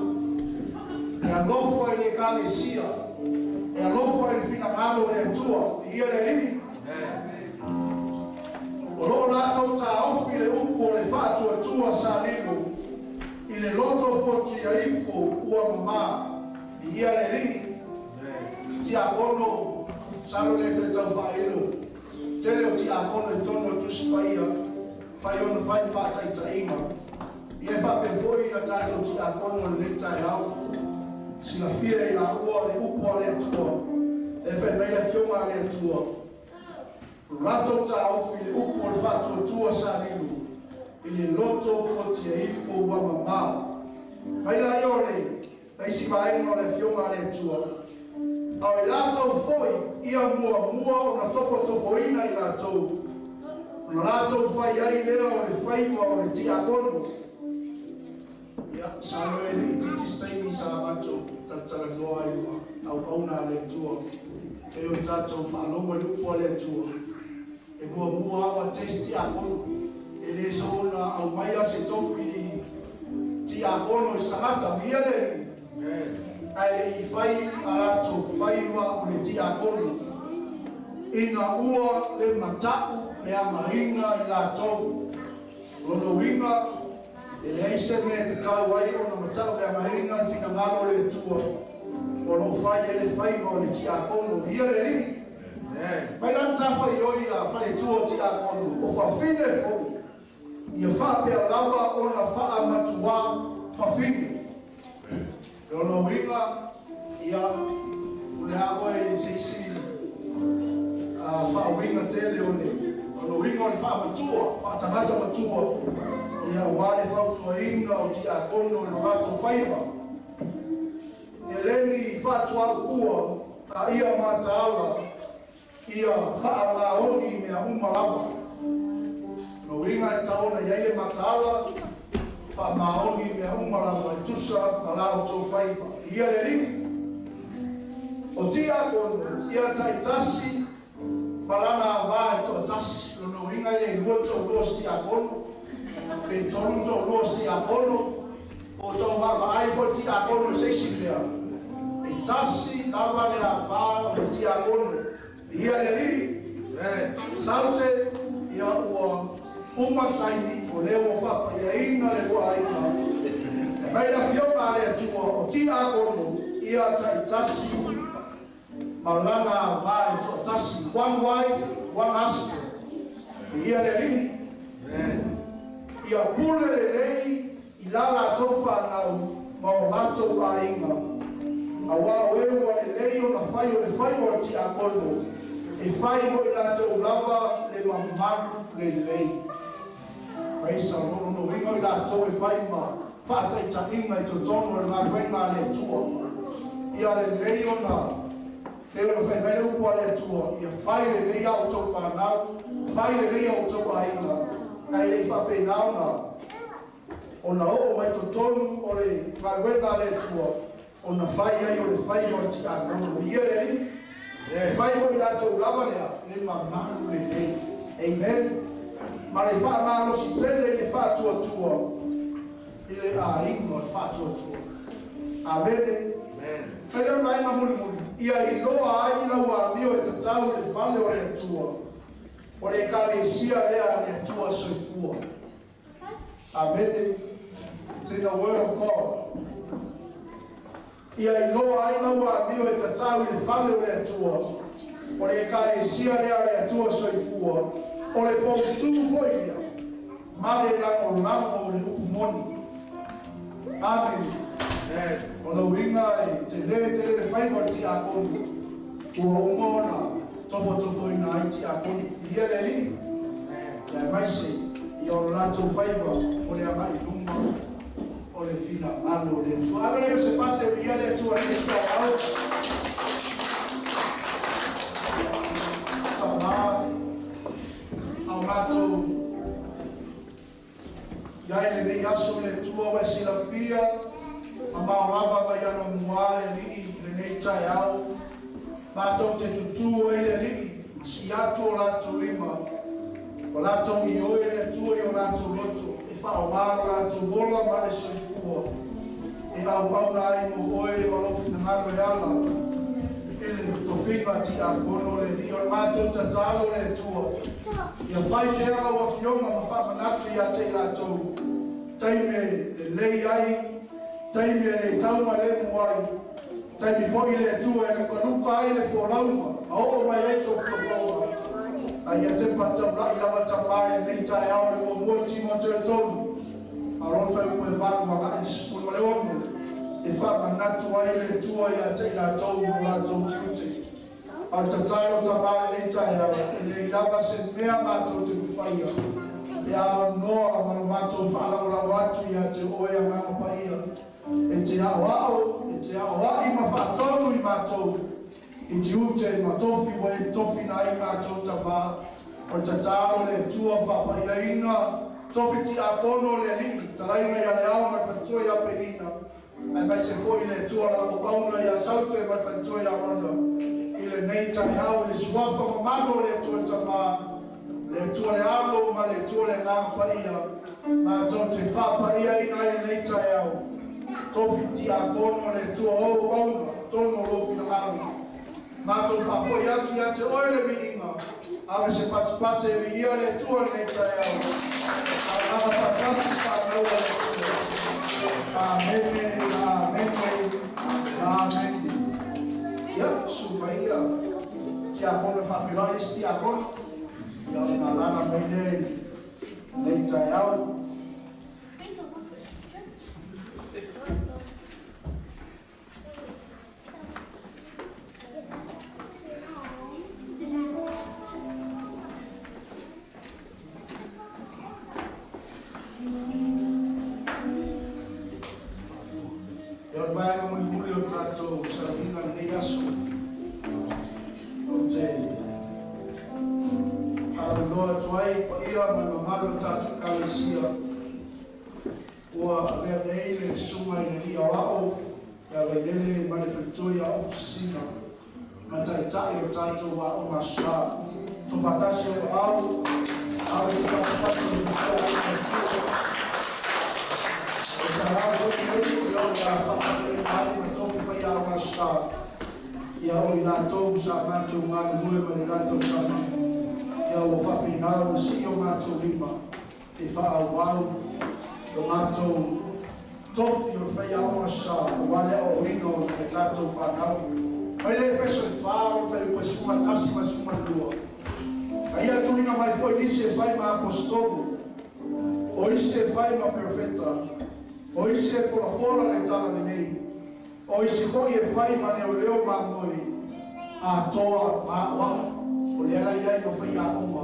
E alofa i le ekalesia, e alofa i le finagalo o le Atua, viia le Alii. O loo latou taofi le upu o le faatuatua sa lilo i le loto fuatia ifo ua mamā. Viia le Alii. Tiakono, salo le toe tau faailo. Tele o tiakono i tonu o Tusi Paia, fai ona fai faataitaiga. Ia e faapea foi ia tatou tiakono i lenei taeao. Silafia i laua le upu a le Atua, e fai mai le afioga a le Atua. O latou taofi le upu o le faatuatua sa lilo i le loto fuatia ifo ua mamā. Mai la ia o le isi vaega o le afioga a le Atua. Ao i latou foi ia muamua ona tofotofoina i latou. Ona latou fai ai lea o le faiva o le tiakono. Ia, salo e le itiiti se taimi sa matou talatalanoa ai ma auauna a le Atua. E o tatou faalogo i le upu a le Atua. E muamua aua test tiakono. E le soona aumaia se tofi tiakono i se tagata, viia le Alii. Ae le i fai a latou faiva o le tiakono. Ina ua le matau le againa i latou. Lona uiga, e leai se mea e tatau ai ona matau le againa le finagalo o le Atua. O loo fai ai le faiva o le tiakono, viia le Alii. Mai la matafaioi a faletua o tiakono, o fafine foi, ia faapea lava ona faamatuā fafine. Lona uiga, ia, o le a oe i se isi faauiga tele o le lona uiga o le faamatua, faatagata matua, ia aua le fautuaina o tiakono i lo latou faiva. E le ni faatuaupua a ia mataala, ia faamaoni mea uma lava. Lona uiga e taona i ai le mataala, faamaoni mea uma lava e tusa ma la outou faiva. Ia le Alii. O tiakono, ia taitasi ma lana avā e toatasi. Lona uiga e le lua toalua o se tiakono, pe tolu toalua o se tiakono, o tou vaavaai foi tiakono i se isi mea. E tasi lava le avā o le tiakono. Ia le Alii. Saute, ia ua uma taimi o lea ua faapaiaina le lua aiga. Mai le afioga a le Atua o tiakono, ia taitasi ma lana avā e toatasi. One wife, one husband. Ia le Alii. Ia pule lelei i la latou fanau ma o latou aiga. Auā o e ua lelei ona fai o le faiva o le tiakono, e fai mo i latou lava le mamalu lelei. Praise the Lord. Lona uiga i latou e fai ma faataitaiga i totonu o le galuega a le Atua. Ia lelei ona le ona fai mai le upu a le Atua, ia fai lelei a outou fanau, fai lelei a outou aiga, ae le i faapena ona oo mai totonu o le galuega a le Atua, ona fai ai o le faiva o le tiakono. Ia le Alii. E fai foi latou lava lea le mamalu lenei. Amen. Ma le faamalosi tele i le faatuatua i le aiga o le faatuatua. Amene. Mai le vaega mulimuli, ia iloa ai lau amio e tatau i le fale o le Atua, o le Ekalesia lea a le Atua soifua. Amene. It's in the word of God. Ia iloa ai lau amio e tatau i le fale o le Atua, o le Ekalesia lea a le Atua soifua, o le poutū foi lea, ma le lagolago o le upu moni. Amene. O le uiga e telē tele le faiva o le tiakono, ua uma ona tofotofoina ai tiakono ia le Alii, aemaise ia o latou faiva o le agai i luma o le finagalo o le Atua. Ave lea o se pate ia le Atua i lenei taeao. Tamā, a o matou i ai lenei aso le Atua ua e silafia mamao lava mai anamua le Alii i lenei taeao. Matou te tutū ai le Alii, sii atu o latou lima, o latou ioe le Atua i o latou loto, e faaaogā lo latou ola ma le soifua, e auauna ai mo Oe ma Lou finagalo e ala i le tofiga tiakono le Alii. O le matou tatalo le Atua, ia fai pea lau Afioga ma faamanatu ia te i latou, taimi e lelei ai, taimi e le taumalemu ai, taimi foi le Atua e lukaluka ai le folauga, ma oo mai ai tofotofoga. Ai ia tepa taulai lava tamā i lenei taeao le 1 Timoteo 3, a o le fuaiupu e 8 agai i le 16, e faamanatu ai le Atua ia te i latou ma latou tiute. A o le tatalo tamā i lenei taeao, e leai lava se mea matou te mafaia, e aunoa ma lo matou faalagolago atu ia te Oe Agaga Paia, e te aoao, e te aoai ma faatonu i matou, i tiute ma tofi ua e tofina ai matou tamā. O le tatalo le Atua faapaiaina tofi tiakono le Alii, talaiga ia Leao ma le faletua ia Penina, aemaise foi le Atua lau auauna ia Saute ma le faletua ia Ronda, i lenei taeao i le suafa mamalu o le Atua Tamā, le Atua le Alo ma le Atua le Agaga Paia, matou te faapaiaina ai lenei taeao tofi tiakono le Atua o auauna tonu o lou finagalo. Matou faafoi atu ia te Oe le viiga, ave se patipate e viia le Atua lenei taeao. Agaga faatasi whānau a le Atua. Amene, amene, amene. Ia, su mai ia tiakono e faafeiloai le isi tiakono. Ia ona alaala mai lea i lenei taeao. Ia o le vaega mulimuli o le tatou sauniga lenei aso, ou te faalauiloa atu ai paia ma le mamalu o le tatou Ekalesia, ua avea nei le susuga i le alii aoao ia Vailele ma le faletua ia Ofu Sisina ma taitai o le tatou aoga Aso Sa. Tuufaatasi o aao, ave se patupatu i le ai le Atua. O le taeao foi lenei ia o le a faapaiaina ai ma tofi faiaoga Aso Sa ia o i latou sa matou galulue ma le latou saunoaga, ia ua faapena ona sii o matou lima e faaauau lo matou tofi o le faiaoga Aso Sa aua le aoaoina o nai a tatou fanau. Mai le Efeso e 4 o le fuaiupu e 11 ma le 12. A ia tuuina mai foi nisi e fai ma aposetolo, o isi e fai ma perofeta, o isi e folafola le tala lelei, o isi foi e fai ma leoleo mamoe atoa ma aoao. O le ala i ai ma faiaoga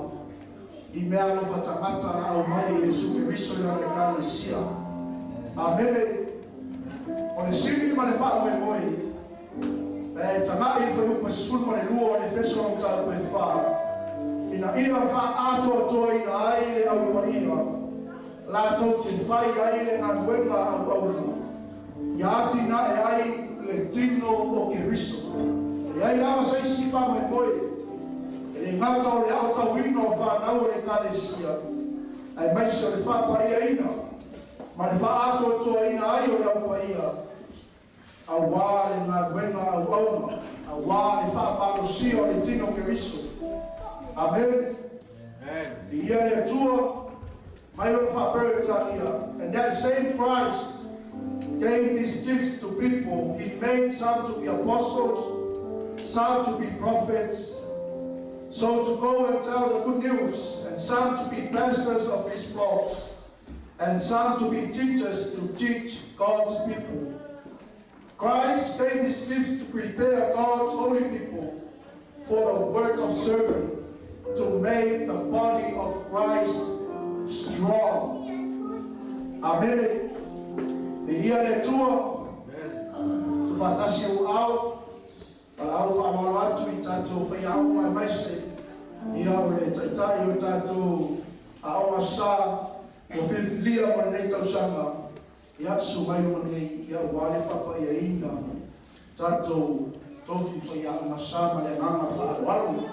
i mea alofa tagata na aumai e Iesu Keriso i lana Ekalesia. Amene. O le sili ma le faamoemoe, e tagai i le fuaiupu e 12 o le Efeso mataupu e 4, ina ia faaatoatoaina ai le Au Paia, latou te fai ai le galuega auauna, ia atinae ai le tino o Keriso. Le ai lava sa isi wha mai moe. E le ngata o le ao tauina o whanau o le kalesia. Ai maise o le whapa ia ina. Ma le wha ato toa ina ai o le au paia. A wā le ngā wenga au auma. A wā le wha palosia o le tino keriso. Amen. Amen. Ia le atua, mai o le wha. And that same Christ gave these gifts to people. He made some to be apostles, some to be prophets, so to go and tell the good news, and some to be pastors of his flocks, and some to be teachers to teach God's people. Christ gave these gifts to prepare God's holy people for the work of serving, to make the body of Christ strong. Amen. Ia le atua, tu whatasi o au, pala au whanolo atu i tātou whai au mai maise, ia o le taitai o tātou aonga sa, o whiwhilia mo nei tausanga, ia su mai o nei, ia wale whapa ia ina, tātou tofi whai aonga sa ma le nganga whaawalo.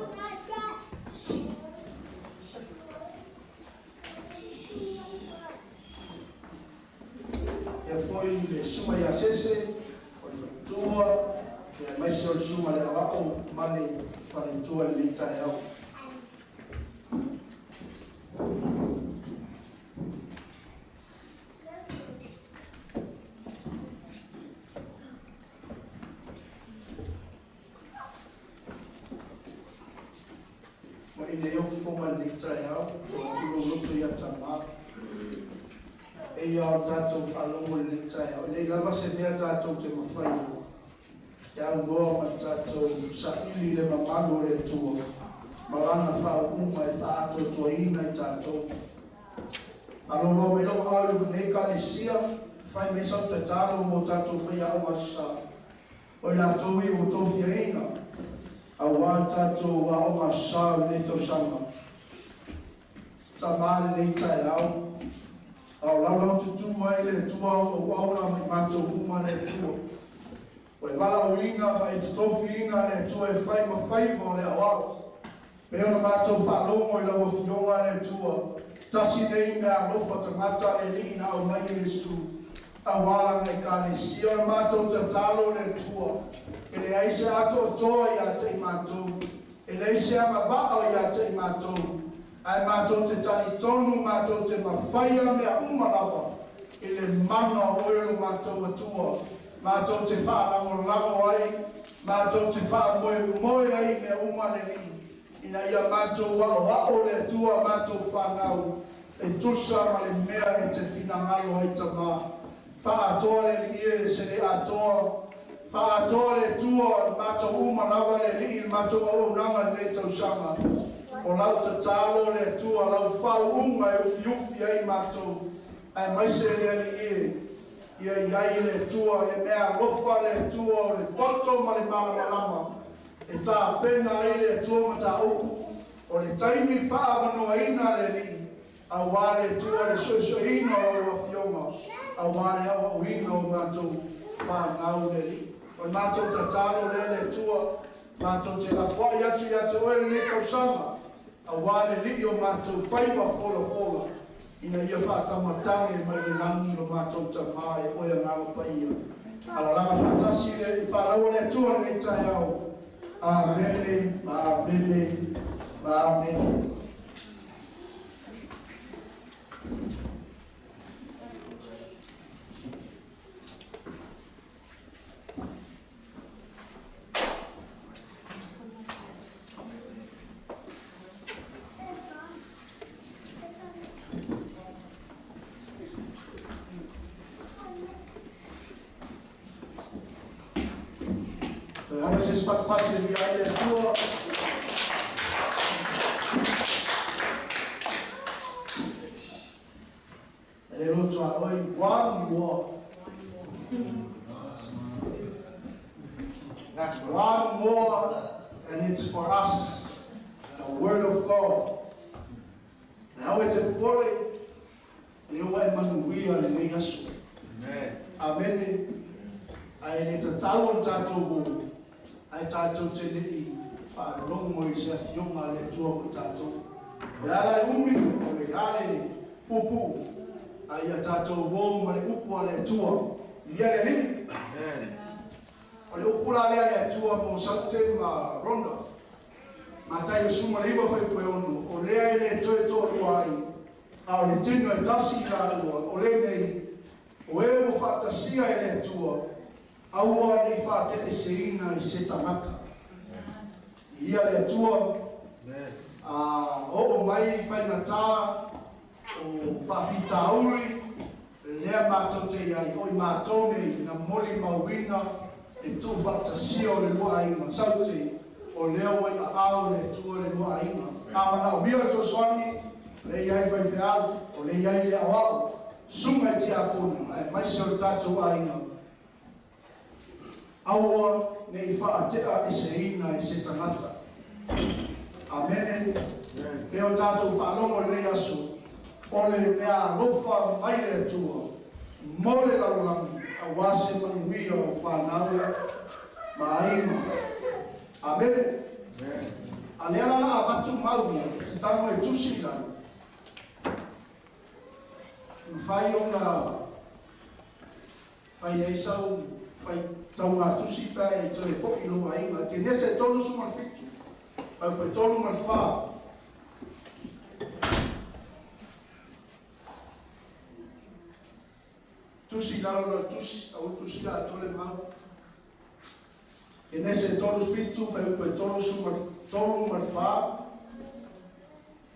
Ia foi le suma ia sese, o le whatua, ia maise o le suma le awao, ma le whalentua le leita e au. Ma ine eu fonga le leita e au, tō turo loto ia tamā. E ia o tātou whalongo le leita e au. Nei lava se mea tātou te mawhai. Te au noa ma tātou sa ili le mamalo le atua. Malanga wha uma e wha atoatoa ina i tātou. Alolo me lo alu nei ka le sia, whai me sau te tālo mō tātou whai au asa. O i lātou i o tōwhia ina. Au wā tātou wā o ngā sa o le tausanga. Tā mā le leita e au. Au lau tutu ai le atua o au la mai mātou uma le atua. O e wala o ina ma e tutofi ina le atua e whai ma whai mo le au au. Pe ona mātou whalongo i lau fionga le atua. Tasi nei mea alofa tangata le li ina au mai Yesu. Au wala ngai ka le sia o mātou tatalo le atua. E le aise ato toa ia te i mātou. E le aise ama vaa ia te i mātou. Ai mātou te tani tonu, mātou te mawhaia mea uma lava. E le mana o oelo mātou atua. Mātou te whaalango ai, mātou te whaamoe moe ai mea uma le li. Ina ia mātou wao wao le atua mātou whanau. E tusa ma le mea e te whinangalo ai tama. Whaatoa le li e se le atoa. Whaatoa le atua mātou uma lava le li, mātou au nanga le tausanga. O lau tatalo le atua, lau whau unga e ufi ufi ai mātou. Ai maise le ali e. Ia iai le atua, le mea alofa le atua, o le poto ma le malamalama. E tā pena ai le atua ma tā uku. O le taimi whaawanoa ina le li. A wā le atua le soisoina o au afionga. A wā le au auina o mātou whanau le li. O le mātou tatalo le le atua, mātou te lafwai atu ia te oe le tausanga. A wā le li o mātou whaiwa fola fola. Ina ia whaatamatange mai le langi o mātou tamā e oe ngā paia. Alalanga whaatasi le i whaaraua le atua le tai au. Amene, amene, amene. One more. One more, and it's for us, the Word of God. Now it's a pole, Amen. Amen. Ai le tatalo tātou. Ae tātou te lei whaalongo i se afioga a le Atua mo tātou. O le ala e umi, o le ala e pupu, a ia tātou uō ma le upu a le Atua. Ia le Alii. O le upu la lea a le Atua mo Saute ma Ronda. Matai 19 fuaiupu e 6, o lea e le toe toalua ai, a o le tino e tasi i laua, o lenei, o e ua faatasia e le Atua, aua nei faateeseina i se tagata. Ia le Atua, a oo mai faigata o faafitauli, lea matou te iai, o i matou nei na molimauina le tuufaatasia o le lua aiga Saute, o lea ua i aao le Atua le lua aiga. A manaomia le fesoasoani, o lea iai faifeau, o lea iai le aoao, susuga i tiakono, aemaise o le tatou aiga. Aua nei faateaeseina i se tagata. Amene. Le o tatou faalogo i lenei aso, o le mea alofa mai le Atua mo le lalolagi, auā se manuia o fanau ma aiga. Amene. A lea la la avatu mau ia, e te tago e tusi i lalo. Mafai ona fai ai sau faitauga tusi pe e toe fo'i lou aiga. Kenese 37, fuaiupu e 3 ma le 4. Tusi i lalo lau tusi, aua tusi la atoa le mau. Kenese 37, fuaiupu e 3 ma le 4.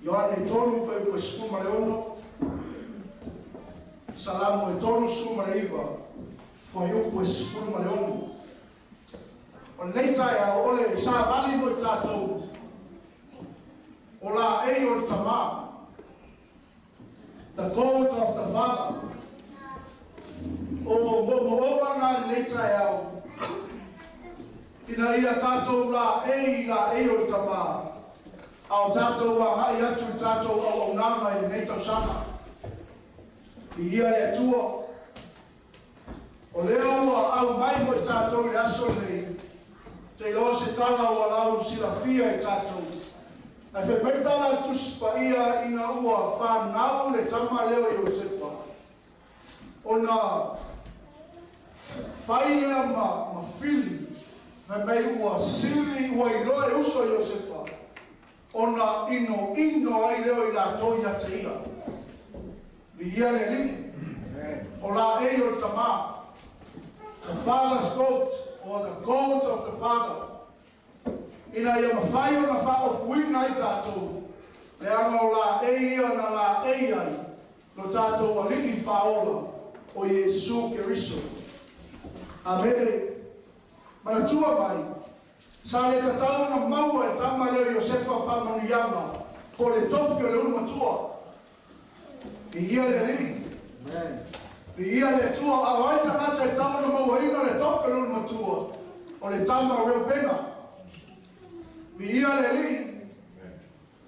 Ioane 3, fuaiupu e 16. Salamo e 39, fuaiupu e 16. O lenei taeao, o le savali mo i tatou, o laei o le Tamā. The goat of the Father. O moomooga na i lenei taeao, ina ia tatou laei i laei o le Tamā, a o tatou agai atu i tatou auaunaga i lenei tausaga. Viia le Atua. O lea ua aumai mo i tatou i le aso lenei, te iloa se tala ua lau silafia i tatou. Ae fai mai tala a le Tusi Paia ina ua fanau le tama lea o Iosepa, ona fai lea ma fili, fai mai ua sili ua iloa e uso Iosepa, ona inoino ai lea o i latou ia te ia. Viia le Alii. O laei o le Tamā. The father's goat, or the goat of the Father. Ina ia mafai ona faaofuina ai tatou, leaga o laei ia na laei ai lo tatou Alii Faaola o Iesu Keriso. Amene. Manatua mai, sa le tatau ona maua e tama lea o Iosefa faamanuiaga po o le tofi o le ulu matua. Viia le Alii. Viia le Atua. A o ai tagata e tau ona mauaina le tofi o le ulu matua? O le tama o Reubena. Viia le Alii.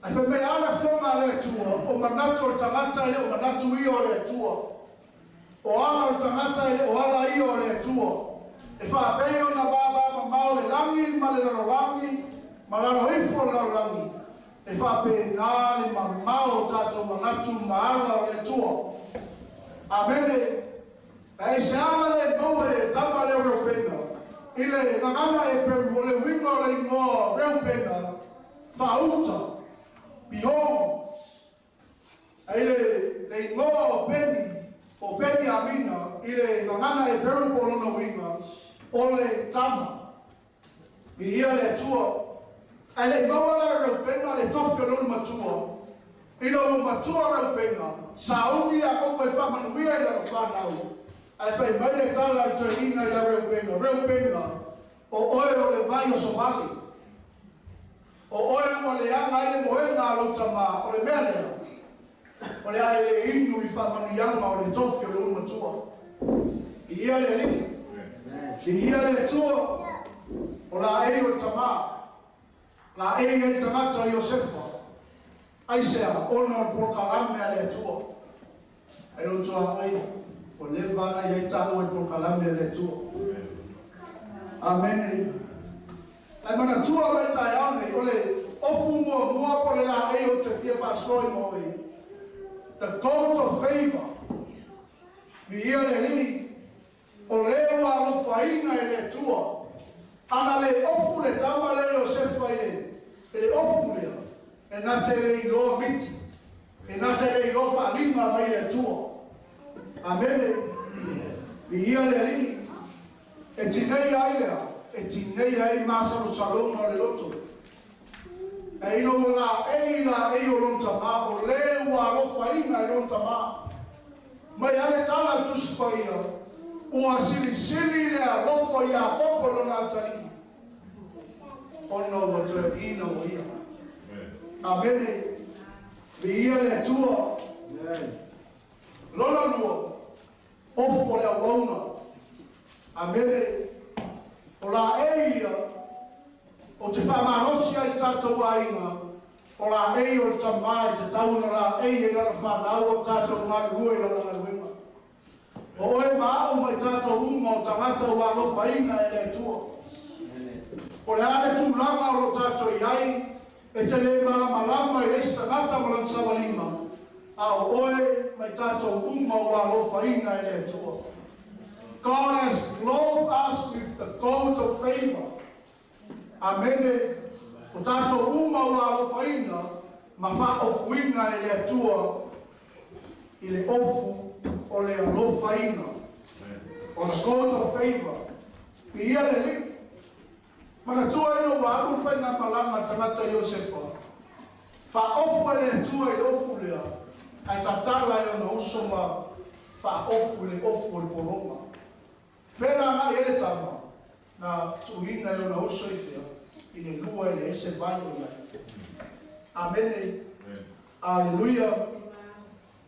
Ae fai mai a le afioga a le Atua, o manatu o le tagata e le o manatu ia o le Atua. O ala o le tagata e le o ala ia o le Atua. E faapei ona vavamamao le lagi ma le lalolagi ma lalo ifo o le lalolagi, e faapena le mamao o tatou manatu ma ala o le Atua. Amene. E se ala le maua e tama lea o Reubena. I le gagana Heperu o le uiga o le igoa Reubena, faauta, behold. Ai le igoa o Beni, o Beniamina, i le gagana Heperu po o lona uiga, o le tama. Viia le Atua. Ae le i maua la e Reubena le tofi o le ulu matua. Ina ua matua Reubena, sauni Iakopo e faamanuia i lana fanau. Ae fai mai le tala a le toeaina ia Reubena, Reubena, o oe o le vai osovale. O oe ua leaga ai le moega a lou tamā, o le mea lea, o le a e le inu i faamanuiaga o le tofi o le ulu matua. Viia le Alii. Viia le Atua. O laei o le Tamā. Laei ai le tagata o Iosefa. Aisea? Ona o le polokalame a le Atua. Ai lou tuaoi, ua leva ona i ai taua i le polokalame a le Atua. Amene. Ai manatua mai taeao nei, o le ofu muamua po o le laei ou te fia faasoa i ma oe. The coat of favor. Viia le Alii, o le ua alofaina e le Atua. Ana le ofu le tama lea Iosefa i le, i le ofu lea, e na te le iloa miti, e na te le iloa faaaliga mai le Atua. Amene. Viia le Alii. E tinei ai lea, e tinei ai masalosaloga o le loto. E ina ua laei laei o lona tamā, o le ua alofaina e lona tamā. Mai ale tala Tusi Paia, ua silisili le alofa i Iakopo i lona atalii, ona ua toeaina ua ia. Amene. Viia le Atua. Lona lua, ofu o le auauna. Amene. O laei ia, ou te faamalosi ai i tatou aiga, o laei o le tamā e tatau ona laei ai lana fanau o tatou galulue i lana galuega. O oe ma a'u ma i tatou uma o tagata ua alofaina e le Atua. O le a le tulaga o lo o tatou i ai, e te le malamalama i le isi tagata ma lana savaliga, a o oe ma i tatou uma ua alofaina e le Atua. God has clothed us with the coat of favor. Amene. O tatou uma ua alofaina ma faaofuina e le Atua i le ofu o le alofaina. O the coat of favor. Viia le Alii. Manatua ina ua alu le faigamalaga a le tagata Iosefa. Faaofu e le Atua i le ofu lea, ae tatala e ona uso ma faaofu i le ofu o le pologa. Fea na agai ai le tama? Na tuuina e ona uso i fea? I le lua e leai se vai o i ai. Amene. Aleluia.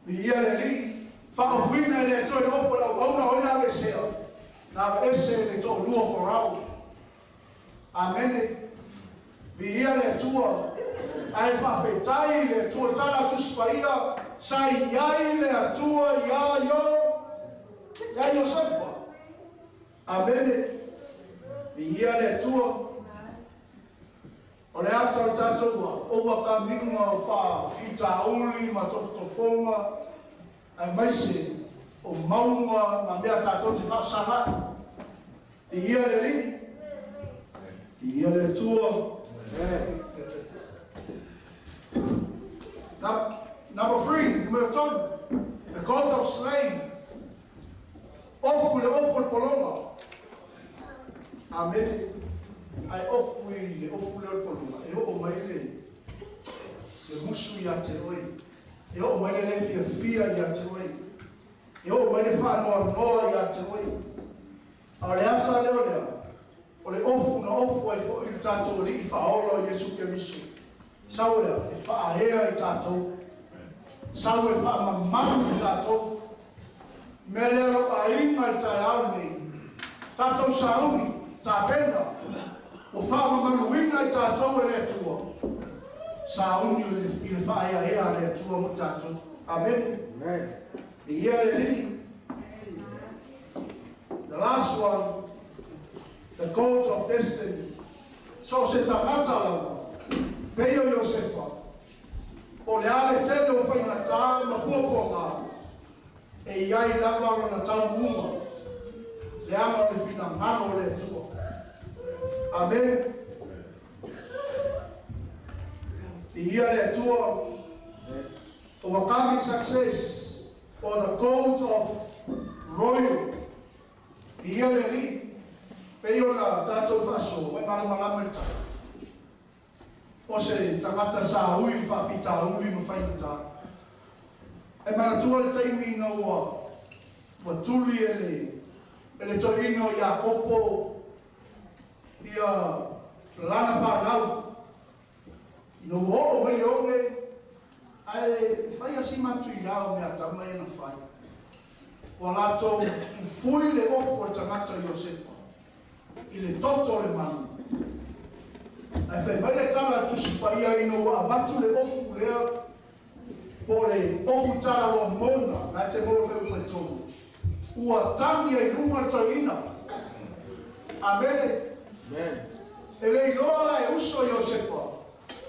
Viia le Alii. Faaofuina e le Atua i le ofu o le auauna, o ai na aveesea? Na aveese e le toalua o Farao. Amene. Viia le Atua. Ae faafetai i le Atua. Tala a Tusi Paia, sa i ai le Atua iā Io, iā Iosefa. Amene. Viia le Atua. O le ata o le tatou ua overcoming o faafitauli ma tofotofoga aemaise o mauga ma mea tatou te faafesaga'i. Viia le Alii. Viia le Atua. Number 3, numera tolu, the coat of slain. Ofu i le ofu o le pologa. Amene. Ae ofu i le ofu lea o le pologa, e oo mai le le musu ia te oe. E oo mai le le fiafia ia te oe. E oo mai le faanoanoa ia te oe. A o le ata lea o lea, o le ofu na ofu ai foi le tatou Alii Faaola o Iesu Keriso. Sau lea e faaea i tatou. Sau e faamamalu i tatou. Mea lea lou aiga i le taeao lenei, tatou sauni, tapena, ua faamamaluina i tatou e le Atua. Sauni i le faaeaea a le Atua mo tatou. Amene. Viia le Alii. The last one, the coat of destiny. So o se tagata lava, pei o Iosefa, po o le a le tele o faigata ma puapuaga, e i ai lava lona taunuuga, leaga o le finagalo o le Atua. Amene. Viia le Atua. Overcoming success or the coat of royal. Viia le Alii. Pei ona tatou faasoa, ua e malamalama i le tala. O se tagata sa ui i faafitauli ma faigata. E manatua le taimi ina ua ua tuli e le e le toeaina o Iakopo ia lana fanau ina ua oo mai le one, ae fai lava si matuia o meatama ia na fai. Ua latou fufui le ofu o le tagata Iosefa i le toto o le manu. Ae fai mai le tala a Tusi Paia ina ua avatu le ofu lea, po o le ofu talaloa mona, na e te maua fai uma i totonu, ua tagi ai luga le toeaina. Amene. E le iloa uso Iosefa,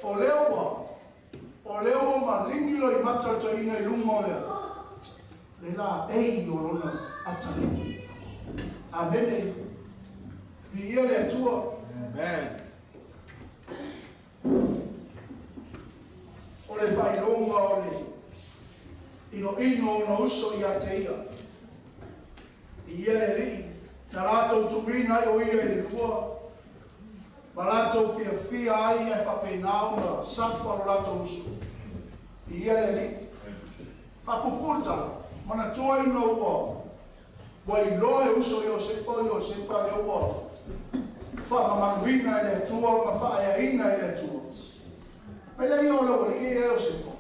o lea ua, o lea ua maligi lo i mata o le toeaina i luga o le le laei o lona atalii. Amene. Viia le Atua. Amen. O le faailoga o le inoino o ona uso ia te ia. Viia le Alii, na latou tuuina ai o ia i le lua, ma latou fiafia ai ae faapena ona safa lo latou uso. Viia le Alii. Faapuupuu le tala, manatua ina ua ua iloa e uso Iosefa o Iosefa lea ua faamamaluina e le Atua ma faaeaina e le Atua. Mai lea ia o le aualii ia Iosefa.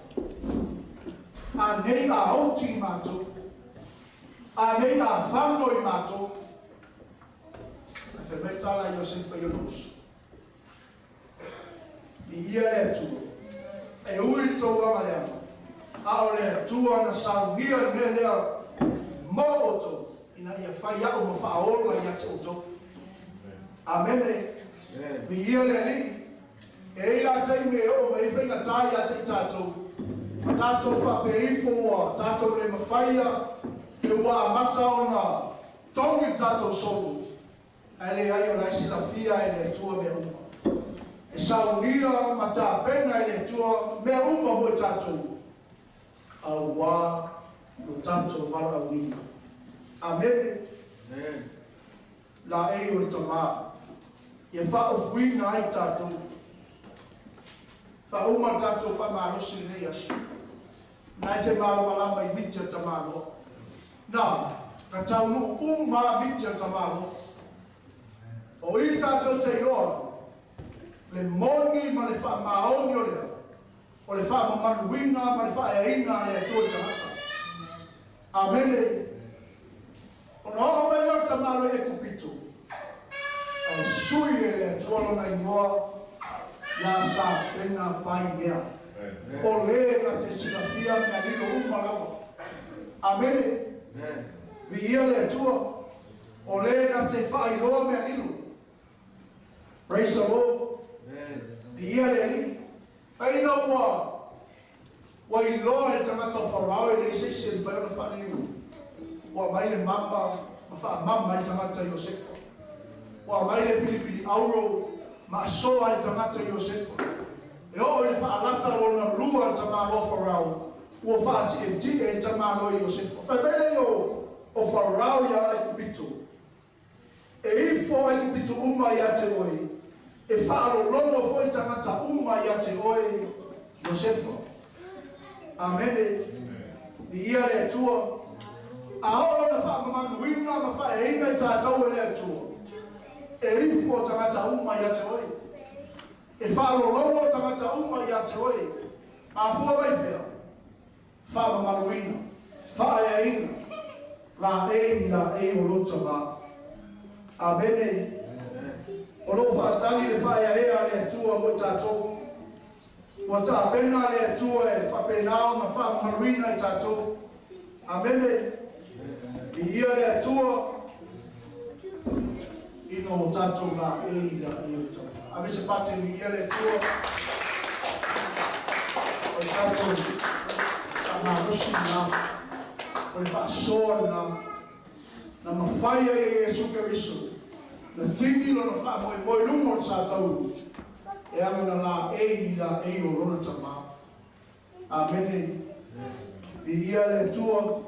Anei a oti i matou. Anei a fano i matou. Ae fai mai tala a Iosefa i ona uso. Viia le Atua. E ui i le tou aga leaga, a o le Atua na saunia le mea lea mo outou, ina ia fai au ma faaola ia te outou. Amene. Viia le Alii. E i ai la taimi e oo mai ai faigata ia te i tatou, ma tatou faapea ifo ua tatou le mafaia, pe ua amata ona togi le tatou solo, ae leai o la e silafia e le Atua mea uma. E saunia ma tapena e le Atua mea uma mo i tatou, auā lo tatou valaauina. Amene. Laei o le Tama, ia faaofuina ai tatou. Faauma le tatou faamalosi i lenei aso. Na e te malamalama i miti a tamaloa. Na, na taunuu uma lava miti a tamaloa. O i tatou te iloa le moni ma le faamaoni o lea, o le faamamaluina ma le faaeaina a le Atua i tagata. Amene. Ona oo mai lea o le tamaloa i Ekupito, ae sui e le Atua lona igoa ia Sapena Painea. O le na te silafia mea lilo uma lava. Amene. Viia le Atua. O le na te faailoa mea lilo. Praise the Lord. Viia le Alii. Ai ina ua ua iloa e le tagata o Farao e leai se isi e mafai ona faaliliu, ua aumai le mama ma faamama ai le tagata Iosefa. Ua aumai le filifili auro ma asoa ai le tagata Iosefa. E oo i le faalata lona lua le tamaloa Farao, ua faatietie le tamaloa Iosefa. Fai mai lea o o Farao ia Aikupito, E ifo Aikupito uma ia te oe, e faalologo foi tagata uma ia te oe, Iosefa. Amene. Viia le Atua. A oo lona faamamaluina ma faaeaina i tatou e le Atua, e ifo tagata uma ia te oe. E faalologo tagata uma ia te oe. Mafua mai fea? Faamamaluina, faaeaina, laei ni laei o lou tama. Amene. O lo o faatali le faaeaea a le Atua mo i tatou. Ua tapena le Atua e faapena ona faamamaluina i tatou. Amene. Viia le Atua ina o tatou laei i laei o tama. Ave se pate viia le Atua o le tatou faamalosi lena, o le faasoa lena na mafai ai e Iesu Keriso na tini lona faamoemoe i luma o le sa taulu e aga na laei i laei o lona Tama. Amene. Viia le Atua.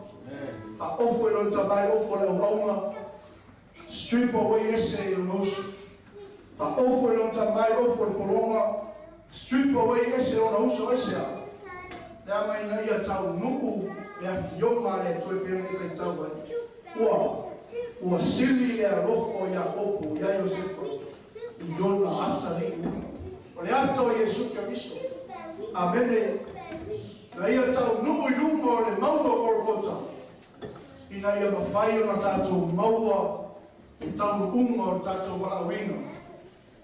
Faaofo i lona Tama i le ofo o le auauna. Strip away ese i lona uso. Faaofo i lona Tama i le ofo o le pologa. Strip away ese ona uso ese a. Leaga ina ia taunuu le afioga a le Atua e pei ona e faitau ai. Ua, ua sili le alofa o Iakopo iā Iosefa i ona atalii uma. O le ata o Iesu Keriso. Amene. Na ia taunuu i luma o le mauga o Kolokota, ina ia mafai ona tatou maua le taunuuga o le tatou valaauina,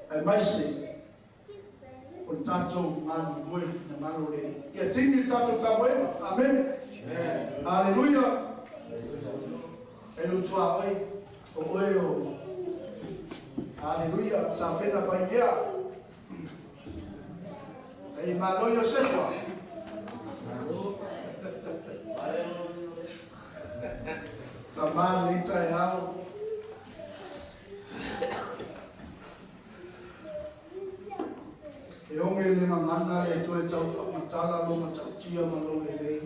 aemaise o le tatou galulue i le finagalo o le Alii. Ia tini le tatou tamoega. Amene. Aleluia. E lutuaoi o oe o Aleluia. Sapena Paikea. E malo Iosefa. Tamā le tai au. E onge le mamana le toe tau whaamatala lo matautia ma lo le lei.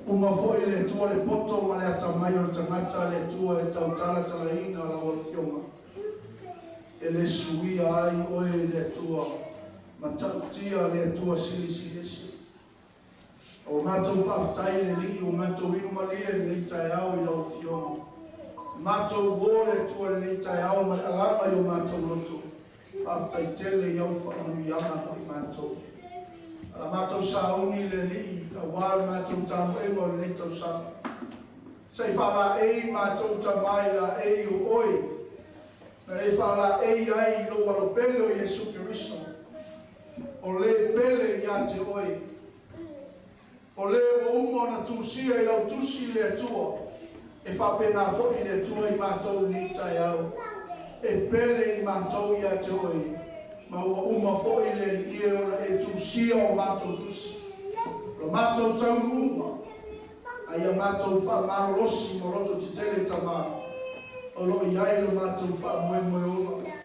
Uma foi le tua le poto ma le atamai o le tangata le tua e tau tala talaina la o fionga. E le suia ai oe le tua matautia le tua silisili ese. O mātou whaaftai le li, o mātou inumalia le nei tai au i lau fionga. Mātou wō le tua le nei tai au ma le alama i o mātou loto. Whaaftai tele i au whaamuianga mo i mātou. Ala mātou sauni le li, a wā le mātou tāmu engo le nei tausanga. Sei whala ei mātou tamai la ei o oi. Na e whala ei ai lo walo pele o Yesu Kristo. O le pele ia te oi. O le o umo na tūsia i lau tusi le atua. E whapena fo i le atua i mātou ni tai au. E pele i mātou ia te oi. Ma ua uma fo i le ie ona e tūsia o mātou tusi. Lo mātou taunu uma. Ai a mātou wha marolosi mo roto te tele tama. O lo i ai lo mātou wha moe moe ola.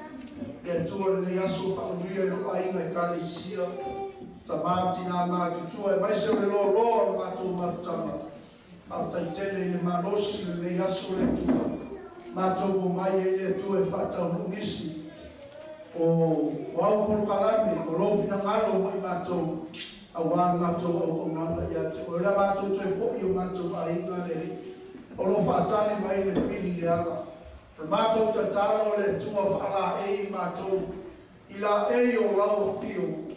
Le atua le aso wha unuia i lo ainga i kalesia. Tamā tina mātutua e maise o le loa loa o mātou mafutanga. Whaatai tele i le malosi le nei aso le atua. Mātou o mai e le atua e whaatau nisi. O au polokalame, o lo whinangalo mo i mātou a wā mātou au o ngana ia te. O la mātou toe fo i o mātou ainga le. O lo whaatani mai le whiri le ala. O mātou tatalo le atua whaala e i mātou. I la e o lau whio.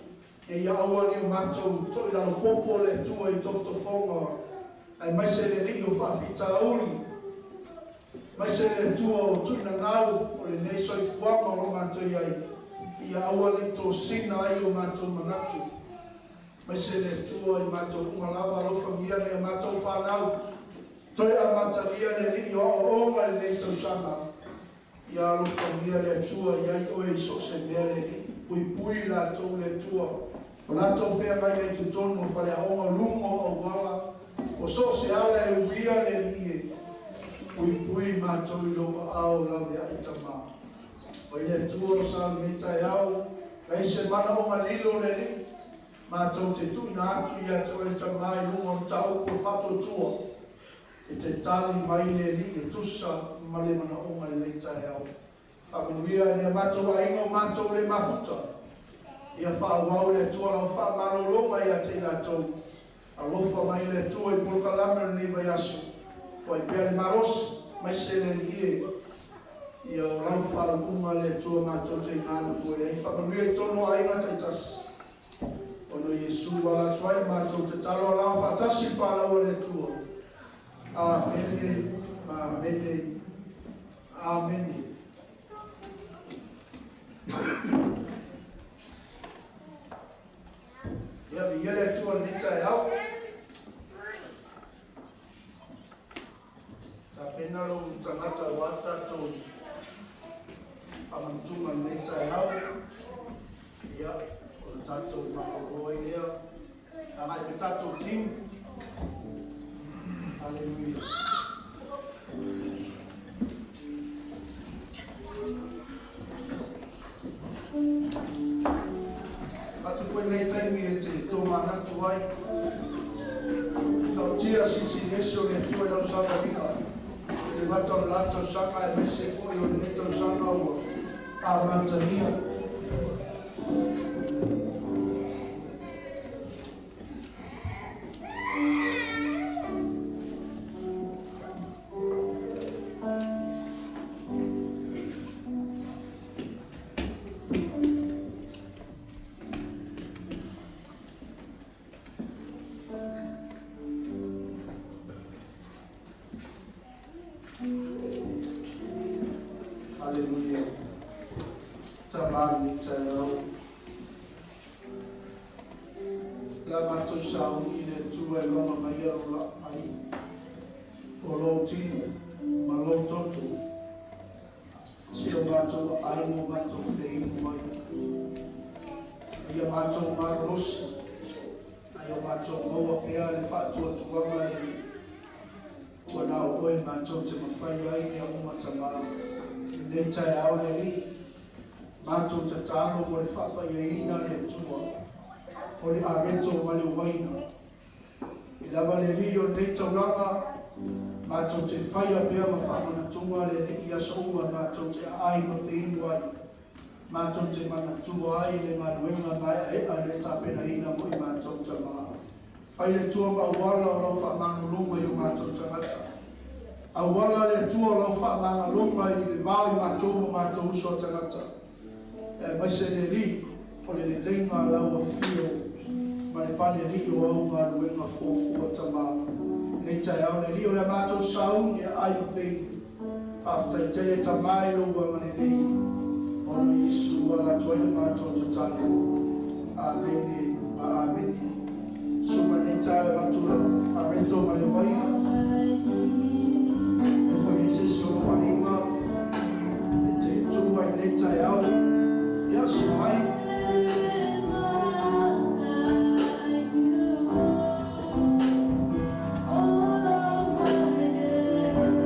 E ia aua ni o mātou toi lalo popo le atua i toftofonga. Ai maise le li o whaafita auli. Maise le atua o tuina ngau o le nei soifuanga o lo mātou iai. Ia aua ni tō sina ai o mātou manatu. Maise le atua i mātou ungalava alofa mia le mātou whanau. Toi a matalia le li o o onga le nei tausanga. Ia alofa mia le atua iai oe i so se mea le li. Pui pui la tau le atua. O lātou whea mai ai tutonu o whare aonga lungo o wala. O so se ala e uia le li e. Pui pui mātou i loa ao lawe ai tamā. O i le atua o sa le tai au. Lai se mana o malilo le li. Mātou te tuina atu ia te oe tamā i lunga o tau ko whato tua. E te tali mai le li e tusa male mana o le nei tai au. Whamanuia ni a mātou ainga o mātou le mafuta. Ia whaawau le atua lau whaamalolonga ia te lātou. Alofa mai le atua i polokalame le nei vai aso. Fai pea le marosi, mai se le lie. Ia o lau whaunga le atua mātou te ngāna koe. Ai whamanuia i tono ainga taitasi. Ono Yesu wala tuai mātou te talo lau whaatasi whaalaua le atua. Amene, amene, amene. Ia vi le atua nei tai au. Ta pena lo tangata wa tātou amantunga nei tai au. Ia o le tātou makaloi lea. A mai te tātou team. Hallelujah. Atu koe nei taimi e te tō manatu ai. Tau tia sisi ese o le atua i lau savarika. Le mata o le lātou sanga e mese foi o le nei tausanga ua a matania. Hallelujah. Tamani tau. La mātou sauni le atua e longa mai o la ai. O lou tino, ma lou toto. Si o mātou ai mo mātou wheinu mai. Ia matou malolosi, ae o matou maua pea le faatuatuaga le Alii. Ua na o oe matou te mafai ai mea uma Tamā. I lenei taeao le Alii, matou tatalo mo le faapaiaina le Atua, o le areto ma le uaina. I lava le Alii o lenei taulaga, matou te faia pea ma faamanatuga le Alii i aso uma matou te aai ma feinu ai. Matou te manatua ai le galuega maeaea le tapenaina mo i matou Tamā. Fai le Atua ma auala o lau faamagaloga i o matou tagata. Auala le Atua o lau faamagaloga i le vao i matou ma matou uso a tagata. Aemaise le Alii o le leleiga lau afio ma le pale alii o au galuega fuafua Tamā. Lenei taeao le Alii o le matou sauni e aai ma feinu. Faafetai tele Tamā i lou agalelei. Ona Iesu ala atu ai le matou tatalo. Amene ma amene. Suma nei taeao e avatu lau areto ma le uaina. E foi i se isi o lou aiga e te tu ai lenei taeao. Ia, susu mai. There is none like you. All of my days, I want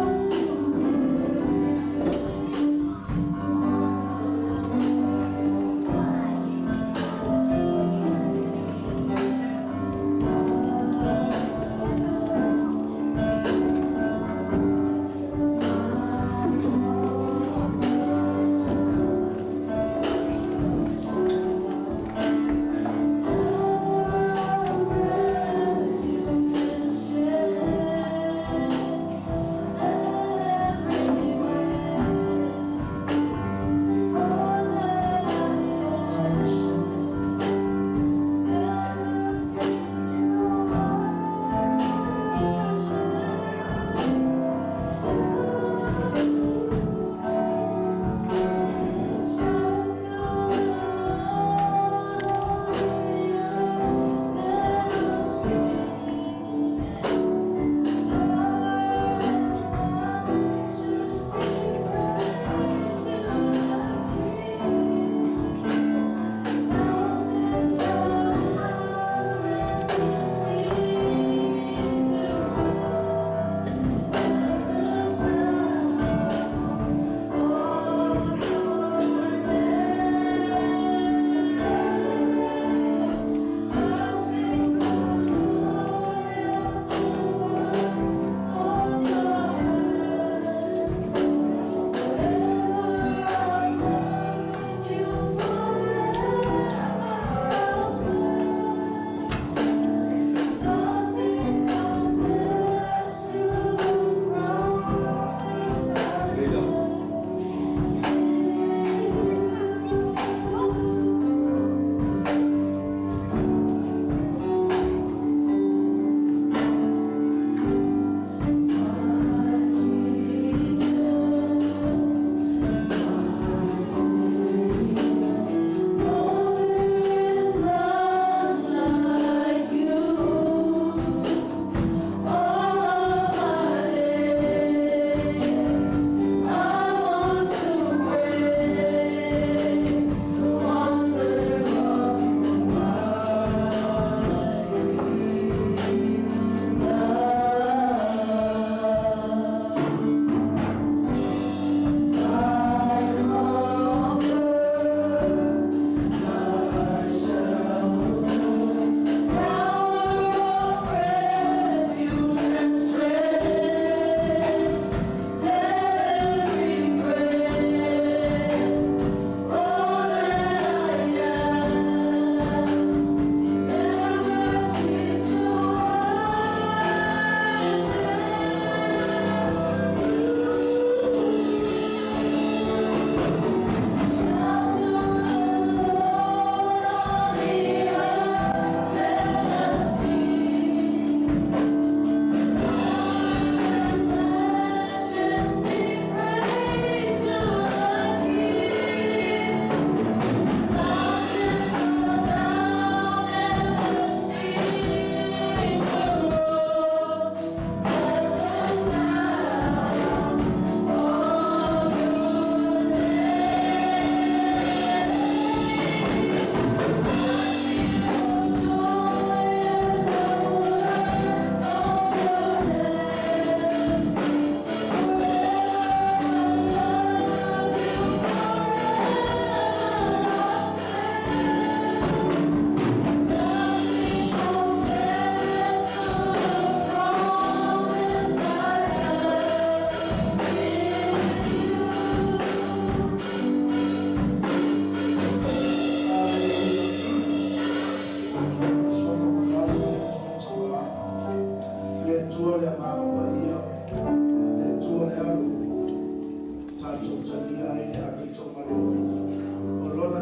to praise your wondrous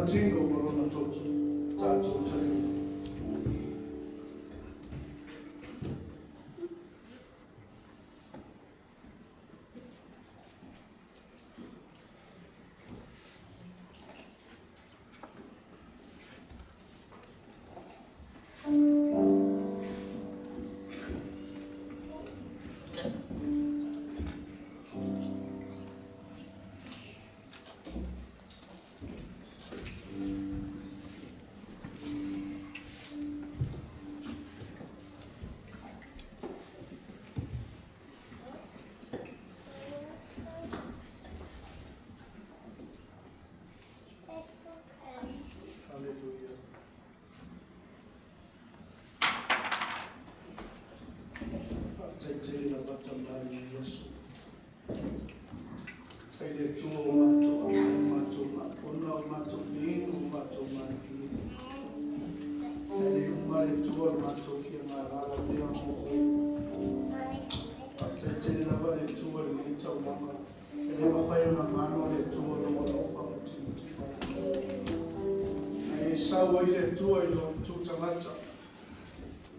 tino ma lona toto tatou taliga. Hallelujah. Faataitei lava tamai i Iesu. Tai le Atua o matou aai, o matou maapona, o matou feinu, o matou maliliu. Ae le uma le Atua o le matou fia galala lea mo oe. Faataitei lava le Atua i lenei taulaga. E le mafai ona galo le Atua lou alofa ma tilotilo. Ae e sau ai le Atua i lou itu tagata.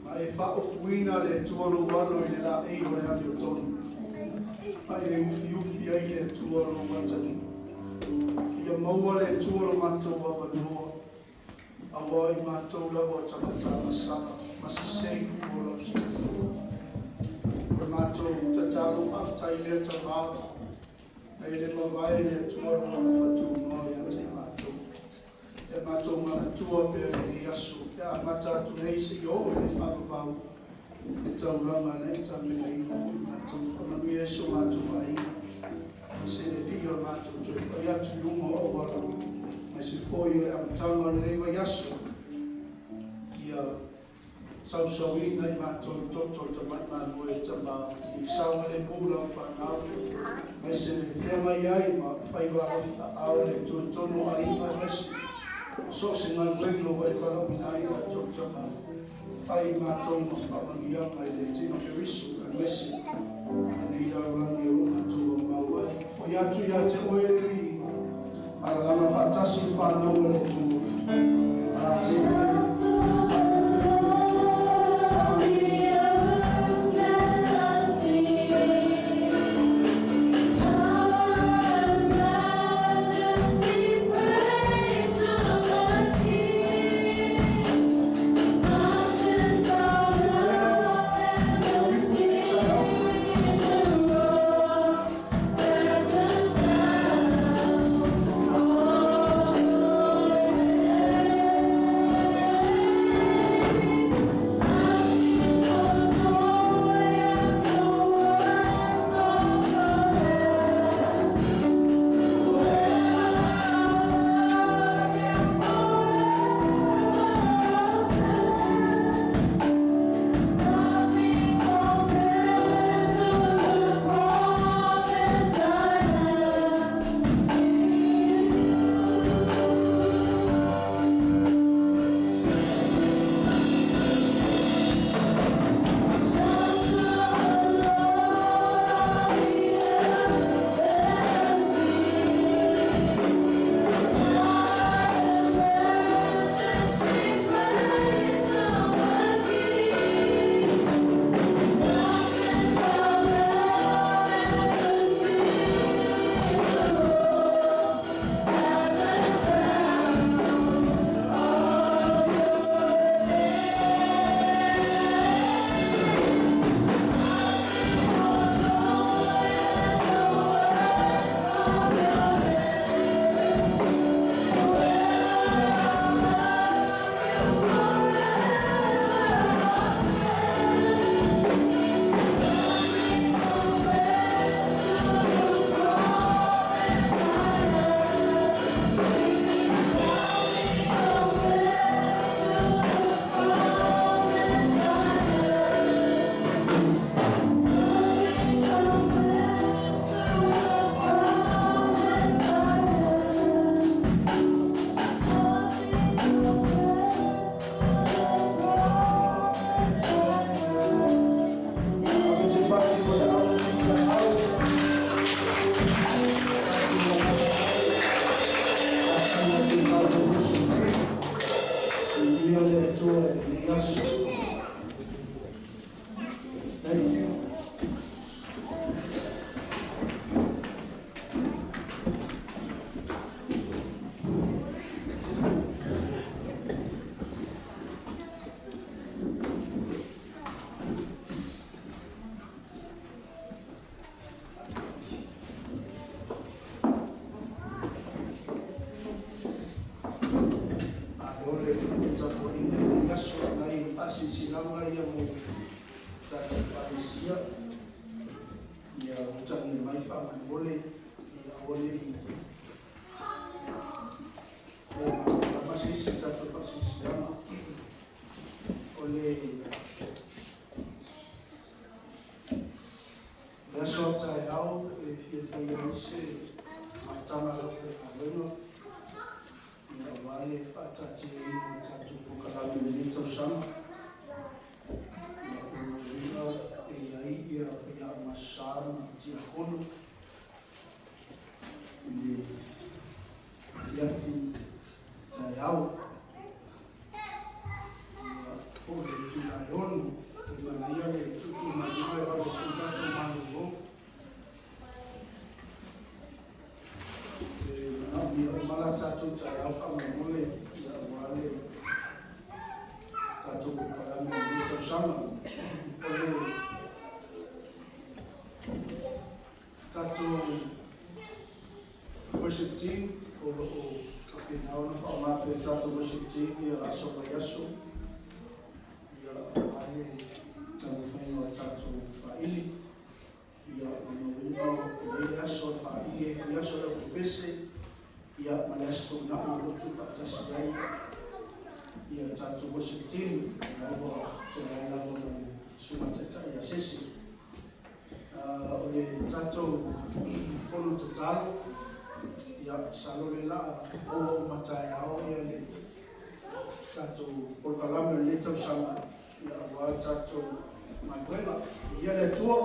Ma e faaofuina le Atua lou alo i le laei o le amiotonu. Ma e ufiufi ai le Atua lou matagi. Ia maua le Atua lo matou avanoa. Auā i matou lava o tagata agasala ma sesē mo lau silasila. O le matou tatalo faafetai lea Tamā. Ae le mavae le Atua lou alofa tunoa ia te i matou. E matou manatua pea lenei aso pe a amata atu nei seia oo i le faavavau le taulaga na e tapenaina mo i matou. Faamanuia i si o matou aiga. Se le alii o le matou toe fai atu i luga o auala. Aemaise foi o le amataga o lenei vaiaso. Ia sausauina i matou i toto o le tamai mamoe e Tamā. I saogalemu lau fanau. Aemaise le feagai ai ma faiva alofi aao le Atua i totonu o aiga aemaise so o se galuega ua e valaauina ai latou Tamā. Fai i matou ma faamanuiaga i le tino Keriso aemaise lenei lalolagi o lo matou aumau ai. Foi atu ia te oe le viiga. Alalaga faatasi le fanau a le Atua. Amene. Shout to the Lord, all the earth, let us sing. Power and majesty, praise to the King. Mountains bow down and the seas roar at the sound of your name. Faataatiaina o tatou polokalame i lenei tausaga. Ia, o lona uiga e i ai ia faiaoga Aso Sa ma tiakono i le afiafi taeao. Ia, po o le itula e 6, e manaia le tuutuu mai luma e vave foi tatou malolo. E manaomia uma la tatou taeao faamolemole, ia, aua le tatou polokalame o lenei tausaga. O le tatou worship team o lo o faapena ona faaaoga pea le tatou worship team ia aso vaiaso, ia, aua le taumafaiga o tatou faili. Ia, lona uiga e i ai le aso e faili ai faiaso le Okepese, ia, ma le aso Toonai o lo o tuufaatasi ai ia le tatou worship team na ua feagai lava ma le susuga taitai ia Sesi. O le tatou fono tatalo, ia, masalo le la maua uma taeao ia le tatou polokalame o lenei tausaga, ia, aua le tatou galuega. Ia le Atua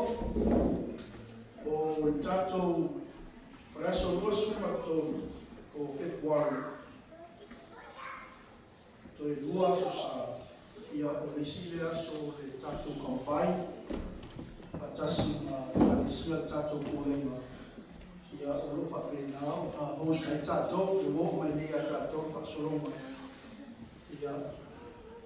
o le tatou o le aso 23 o Fepuari, toe 2 aso Sa, ia, o le isi le aso o le tatou combine faatasi ma ekalesia le tatou pulega, ia, o lo o faapena ona host ai tatou, ua oo mai nei ia tatou le faasologa, ia.